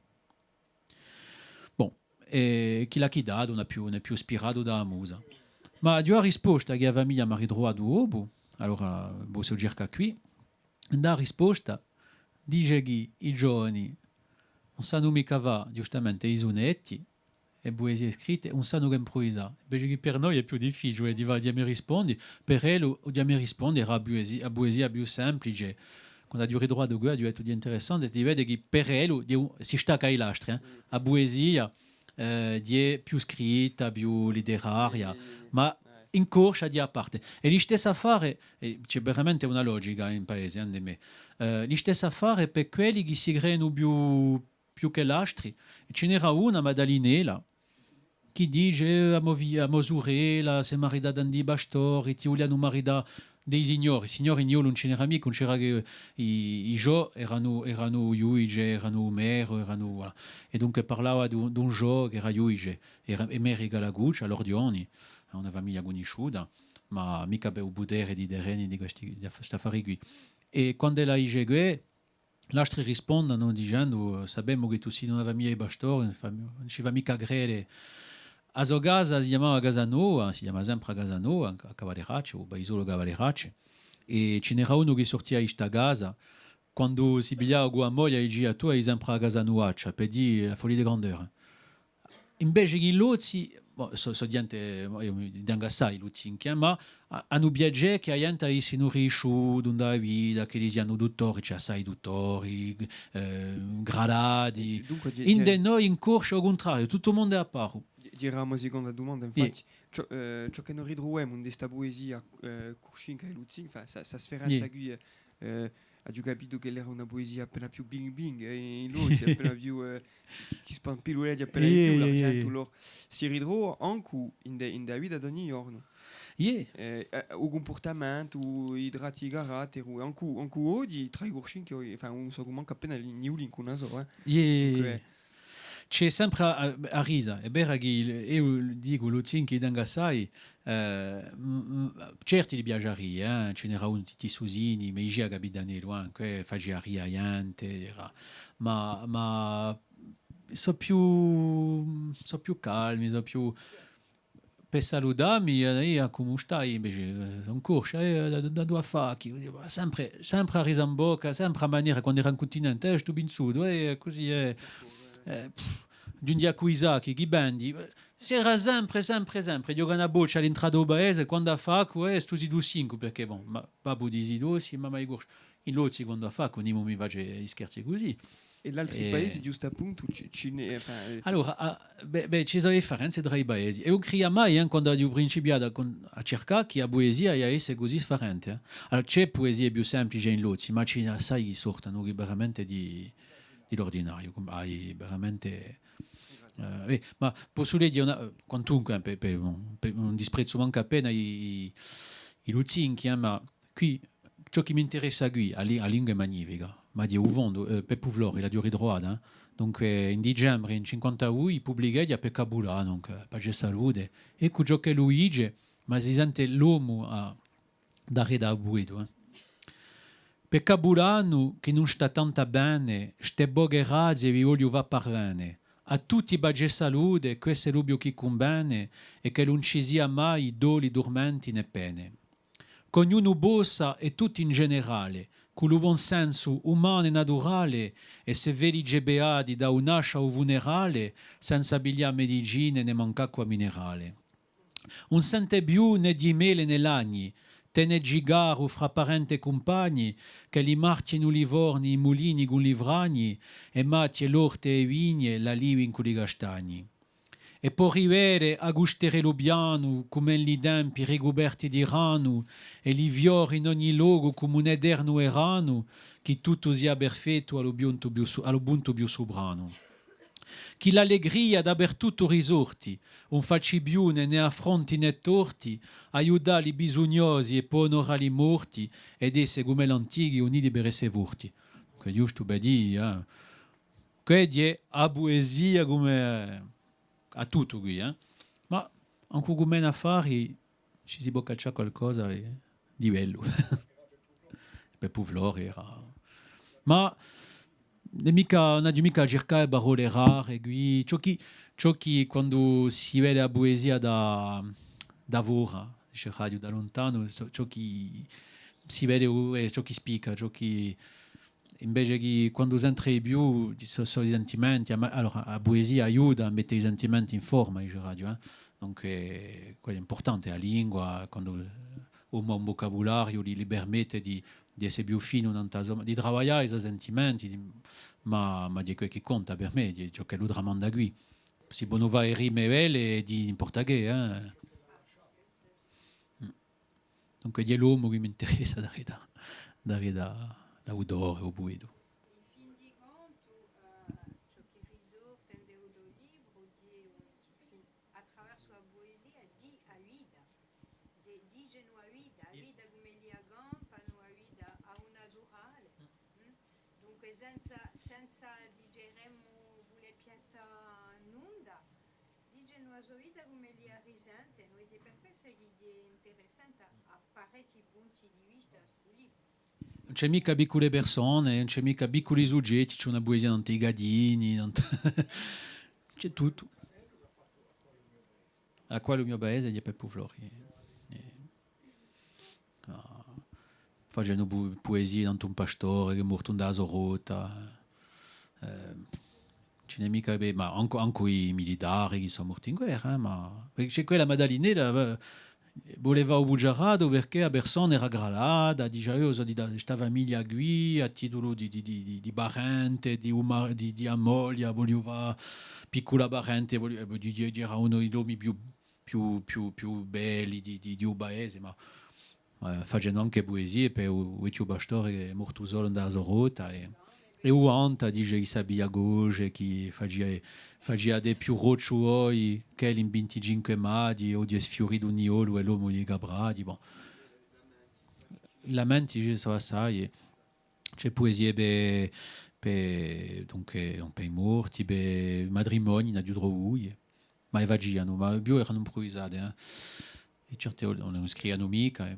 Bon, è chì l'hà chitatu, ùn hè più, ùn hè più ispiratu da a musa. Ma aghju a risposta chì a famiglia m'hà ritruvatu dopu, allora, vo sò circà quì, in a risposta dice chì i giovani ùn sanu micca fà, ghjustamente, i sunetti, e puesie scritte, ùn sanu chè impruvisà. Invece chì per noi hè più difficiule di fà, di mi rispondi, per ellu, di mi rispondi era a puesia, a puesia più simplice. Quandu aghju ritruvatu quì, aghju dettu, hè interessante, di vede chì per ellu, di un, si stacca i lastri, eh. A puesia, eh, hè più scritta, più litteraria, ma in Corscia hè à parte. È listessu affare, è ci hè veramente una logica in paese, ind'è mè, eh, listessu affare per quelli chì si creenu più più chè l'astri. È ci n'era una, Maddalinella, chì dice, eh, a mo fi-, a mo surella s'hè maritata ind'i pastori, ti vulianu marità ind'i signori. Signori in Niolu ùn ci n'era micca, ùn c'era chè i, i Gio eranu, eranu ghjudice, eranu meru, eranu, voilà. È dunque parlava d'un, d'un Gio chì era ghjudice, era, è meru di Calacuccia, l'Ordioni, una famiglia cunnisciuta, ma micca per u putere di i terreni di questi, di aff-, st'affari quì. È quand'ella dice què, l'astri rispondenu dicendu: «Sapemu chì tù sì d'una famiglia di pastori, ùn fam-, ùn ci fà micca crede.» A so casa si chjamava Casanova, si chjama sempre a Casanova, à Cavalleracce, u paisolu Cavalleracce, è ci n'era unu chì surtia di sta casa, quandu si pigliava cù a moglia, dicia: «Tù hai sempre a Casanovaccia», per dì la folie de grandeur. Invece chì i Lozzi, bon, sò, sò ghjente, eiu mi tengu assai i Luzzinchi, eh, ma a-, anu piacè chì a ghjente avessinu riisciutu in a vita, ch'elli sianu duttori, ci hè assai duttori, eh, gradati. Dunque, ind'è noi in Corscia, à u cuntrariu, tuttu u mondu hè à paru. Era a mo seconda dumanda, infatti, ciò, eh, ciò chì no ritruvemu in sta puesia, eh, cursinca di Luzzinchi, enfin, sta, sta sferenza quì, eh, eh, aghju capitu ch'ella era una puesia appena più bling bling, eh, in Lozzi, appena più, eh, chì, chì spampilluleghja appena di più, l'argentu, l'oru. Si ritrova ancu in de, in a vita d'ogni ghjornu. Eh, eh, u cumpurtamentu, i tratti di caratteru, ancu, ancu oghji, trà i Cursinchi, enfin, ùn sò mancu appena i Niulinchi, ùn sò, eh. Dunque, ci hè sempre a, a, a risa. Hè vera chì, eiu dicu, Luzzinchi, i tengu assai, eh, m-, m-, certi li piaceria, eh, ci n'era unu, Titti Susini, mi dicia Capitanellu, eh, chì facia ria a ghjente, era, ma, ma sò più, sò più calmi, sò più, per salutà mi, eh, cumu stai? Invece, eh, sò in Corscia, eh, da, da, da duve fà quì? Sempre, sempre a risa in bocca, sempre a manera, quandu era in cuntinente, eh, stu pinzutu, eh, cusì, eh, eh, pff, ghjunghjia cù i sacchi, chì vendi? S'era sempre, sempre, sempre, ghjoca una boccia à l'intrata di u paese, quandu a fà quì, eh, stu zitossincu, perchè, bon, ma, babbu di zitossi, mamma di Corscia. In Lozzi quandu a fà, quandu mi face i scherzi cusì. È l'altri paesi, ghjustu appuntu, ci, ci n'hè, enfin, eh. Allora, ah, bè, bè, ci sò e differenze trà i paesi. È ùn cria mai, eh, quandu aghju principiatu à, à circà chì a puesia avia à esse cusì differente, eh. Allora, ci hè puesie più simplice in Lozzi, ma ci n'hè assai chì sortenu chì veramente di, di l'urdinariu, cum-, ah, veramente, eh, eh, ma possu leghje una, quantunque, eh, per, per, bon, per, ùn disprezzu mancu appena i, i, i Luzzinchi, eh, ma quì, ciò chì m'interessa quì, a li-, a lingua hè magnifica, ma di u fondu, eh, Peppu Flori, l'aghju ritruvata, eh. Dunque, in dicembre, in cinquantadui, publicheghja per Capudannu, dunque, pace è salute. Eccu ciò ch'ellu dice, ma si sente l'omu à, daretu à u puetu, eh. Per Capudannu, chì ùn stà tantu bè, ste poche grazie vi vogliu fà parvene. À tutti pace è salute, questu hè l'obiu chì cunvene, è chì ùn ci sia mai doli, turmenti nè pene. Ch'ognunu possa, è tutti in generale, cù lu bon sensu umanu è naturale, esse felice è beati da u nasce à u funerale, senza piglià medicine nè manc'acqua minerale. Ùn sente più nè di mele nè lagni, tene gigaru frà parenti è cumpagni, chì li marchjenu li forni, i mulini cù li fragni, e machje l'orte è e vigne, l'alivi incù li castagni. È pò rivede a Gusterellu pianu, cum'è in li tempi ricuperti di granu, è li fiori in ogni locu cum'è un eternu eranu, chì tuttu sia perfettu à lu puntu più su-, à lu puntu più supranu. Chì l'allegria dapertuttu risorti, ùn faci più nè, nè affronti nè torti, aiutà li bisugnosi è pò onorà li morti, ed esse cum'è l'antichi uniti per esse forti. Dunque, ghjustu per dì, eh, què hè a puesia cum'è, eh, à tuttu quì, eh. Ma ancu cum'è in affari ci si pò caccià qualcosa, eh, di bellu. Peppu Flori era, Ma ùn hè micca, ùn aghju micca à circà e parolle rare, quì, ciò chì, ciò chì quandu si vede a puesia da, da fora, diceraghju, da luntanu, ciò, ciò chì si vede, hè ciò chì spicca, ciò chì, invece chì quandu s'entra di più, sò, sò i sentimenti, a ma-, allora, a puesia aiuta à mette i sentimenti in forma, diceraghju, eh. Dunque, quellu hè impurtante, a lingua, quandu ùn hà un vucabulariu, li, li permette di, di esse più finu nant'à a so, di travaglià i so sentimenti, di, ma, ma hè quellu chì conta per mè, hè ciò ch'ellu tramanda quì. Si ponu fà e rime belle, di n'importa chè, eh. Mm. Dunque, hè l'omu chì m'interessa daretu, daretu à l'autore o puetu. In fin di contu, eh, ciò chì risorte in u to libru, hè, eh, fin-, à traversu a puesia, di a vita. Di-, dicenu a vita, a vita cum'elli a campanu, a vita à u naturale. Mm? Dunque, senza, senza, diceremu, vulè piattà nunda, dicenu a so vita cum'elli a risentenu, è hè per quessa chì hè interessante à parechji punti di vista stu libru. Ùn ci hè micca piccule persone, ùn ci hè micca picculi sugetti, ci hè una puesia nant'à i gatini, nant'à, ci hè tuttu. À quale u mio paese, di Peppu Flori. Eh, ah, facendu pu-, puesie nant'à un pastore chì hè mortu ind'a so grotta. Eh, ci n'hè micca, bè, ma ancu, ancu i militari chì sò morti in guerra, eh, ma, perchè quella Maddalinella, eh, vuleva u bugiaratu perchè a persona era gradata, dice, eiu sò di, di sta famiglia quì, à titulu di, di, di, di, di parente, di, di, di a moglia, vogliu fà piccula parente, vogliu, è po di, di, era unu di l'omi più, più, più, più belli di, di, di u paese, ma, ma facendu ancu puesie per u, u vechju pastore chì hè mortu solu ind'a so grotta, è, è u Anta dice chì sapia cose, chì facia, facia di più rocciu oghje, ch'ellu in vinticinque matti, oghje hè sfiuritu u niolu è l'omu di i caprati, bon. Lamenti ci sò assai, ci hè puesie per, per, dunque, per i morti, per i matrimonii, n'aghju trovu, eh. Ma e facianu, ma più eranu impruvisate, eh. È certe volte ùn scrivianu micca, eh.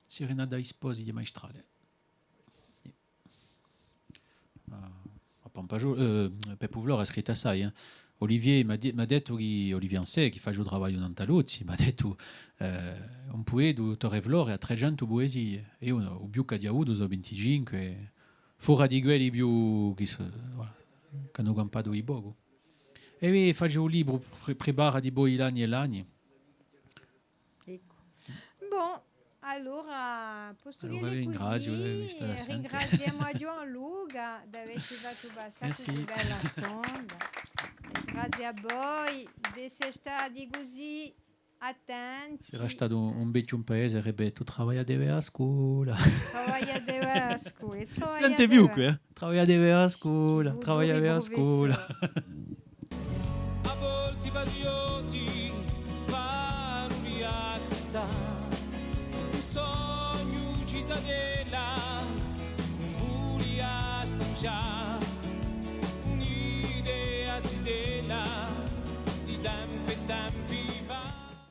Serenata à i sposi di Maistrale. Sì. Ma, ma Pampasgiolu, eh, Peppu Flori hà scrittu assai, eh. Olivier m'hà di-, m'hà dettu chì, Olivier Ancey, chì face u travagliu nant'à l'Ozzi, m'hà dettu, eh, un puetu, Torre Flori, hà trecentu puesie, è eiu, u più ch'aghju avutu sò vinticinque, fora di quelli più chì sò, voilà, ch'anu campatu di pocu. È face u libru, pre-, prepara dipoi l'anni è l'anni. Eccu. Bon, allora, postu chì hè cusì, ringraziemu à Ghjuvan Luca d'avecci fattu passà questa bella stonda. È grazie à voi d'esse stati cusì attenti. S'era statu un, un vechju in paese, sarebbe dettu: travagliate per a scola. Travagliate per a scola, travagliate per a scola. Si sente più quì, eh? Travagliate per a scola, travagliate per a scola. A volti patrioti, paru di a cristà, un sognu citadella, un vuli à stancià.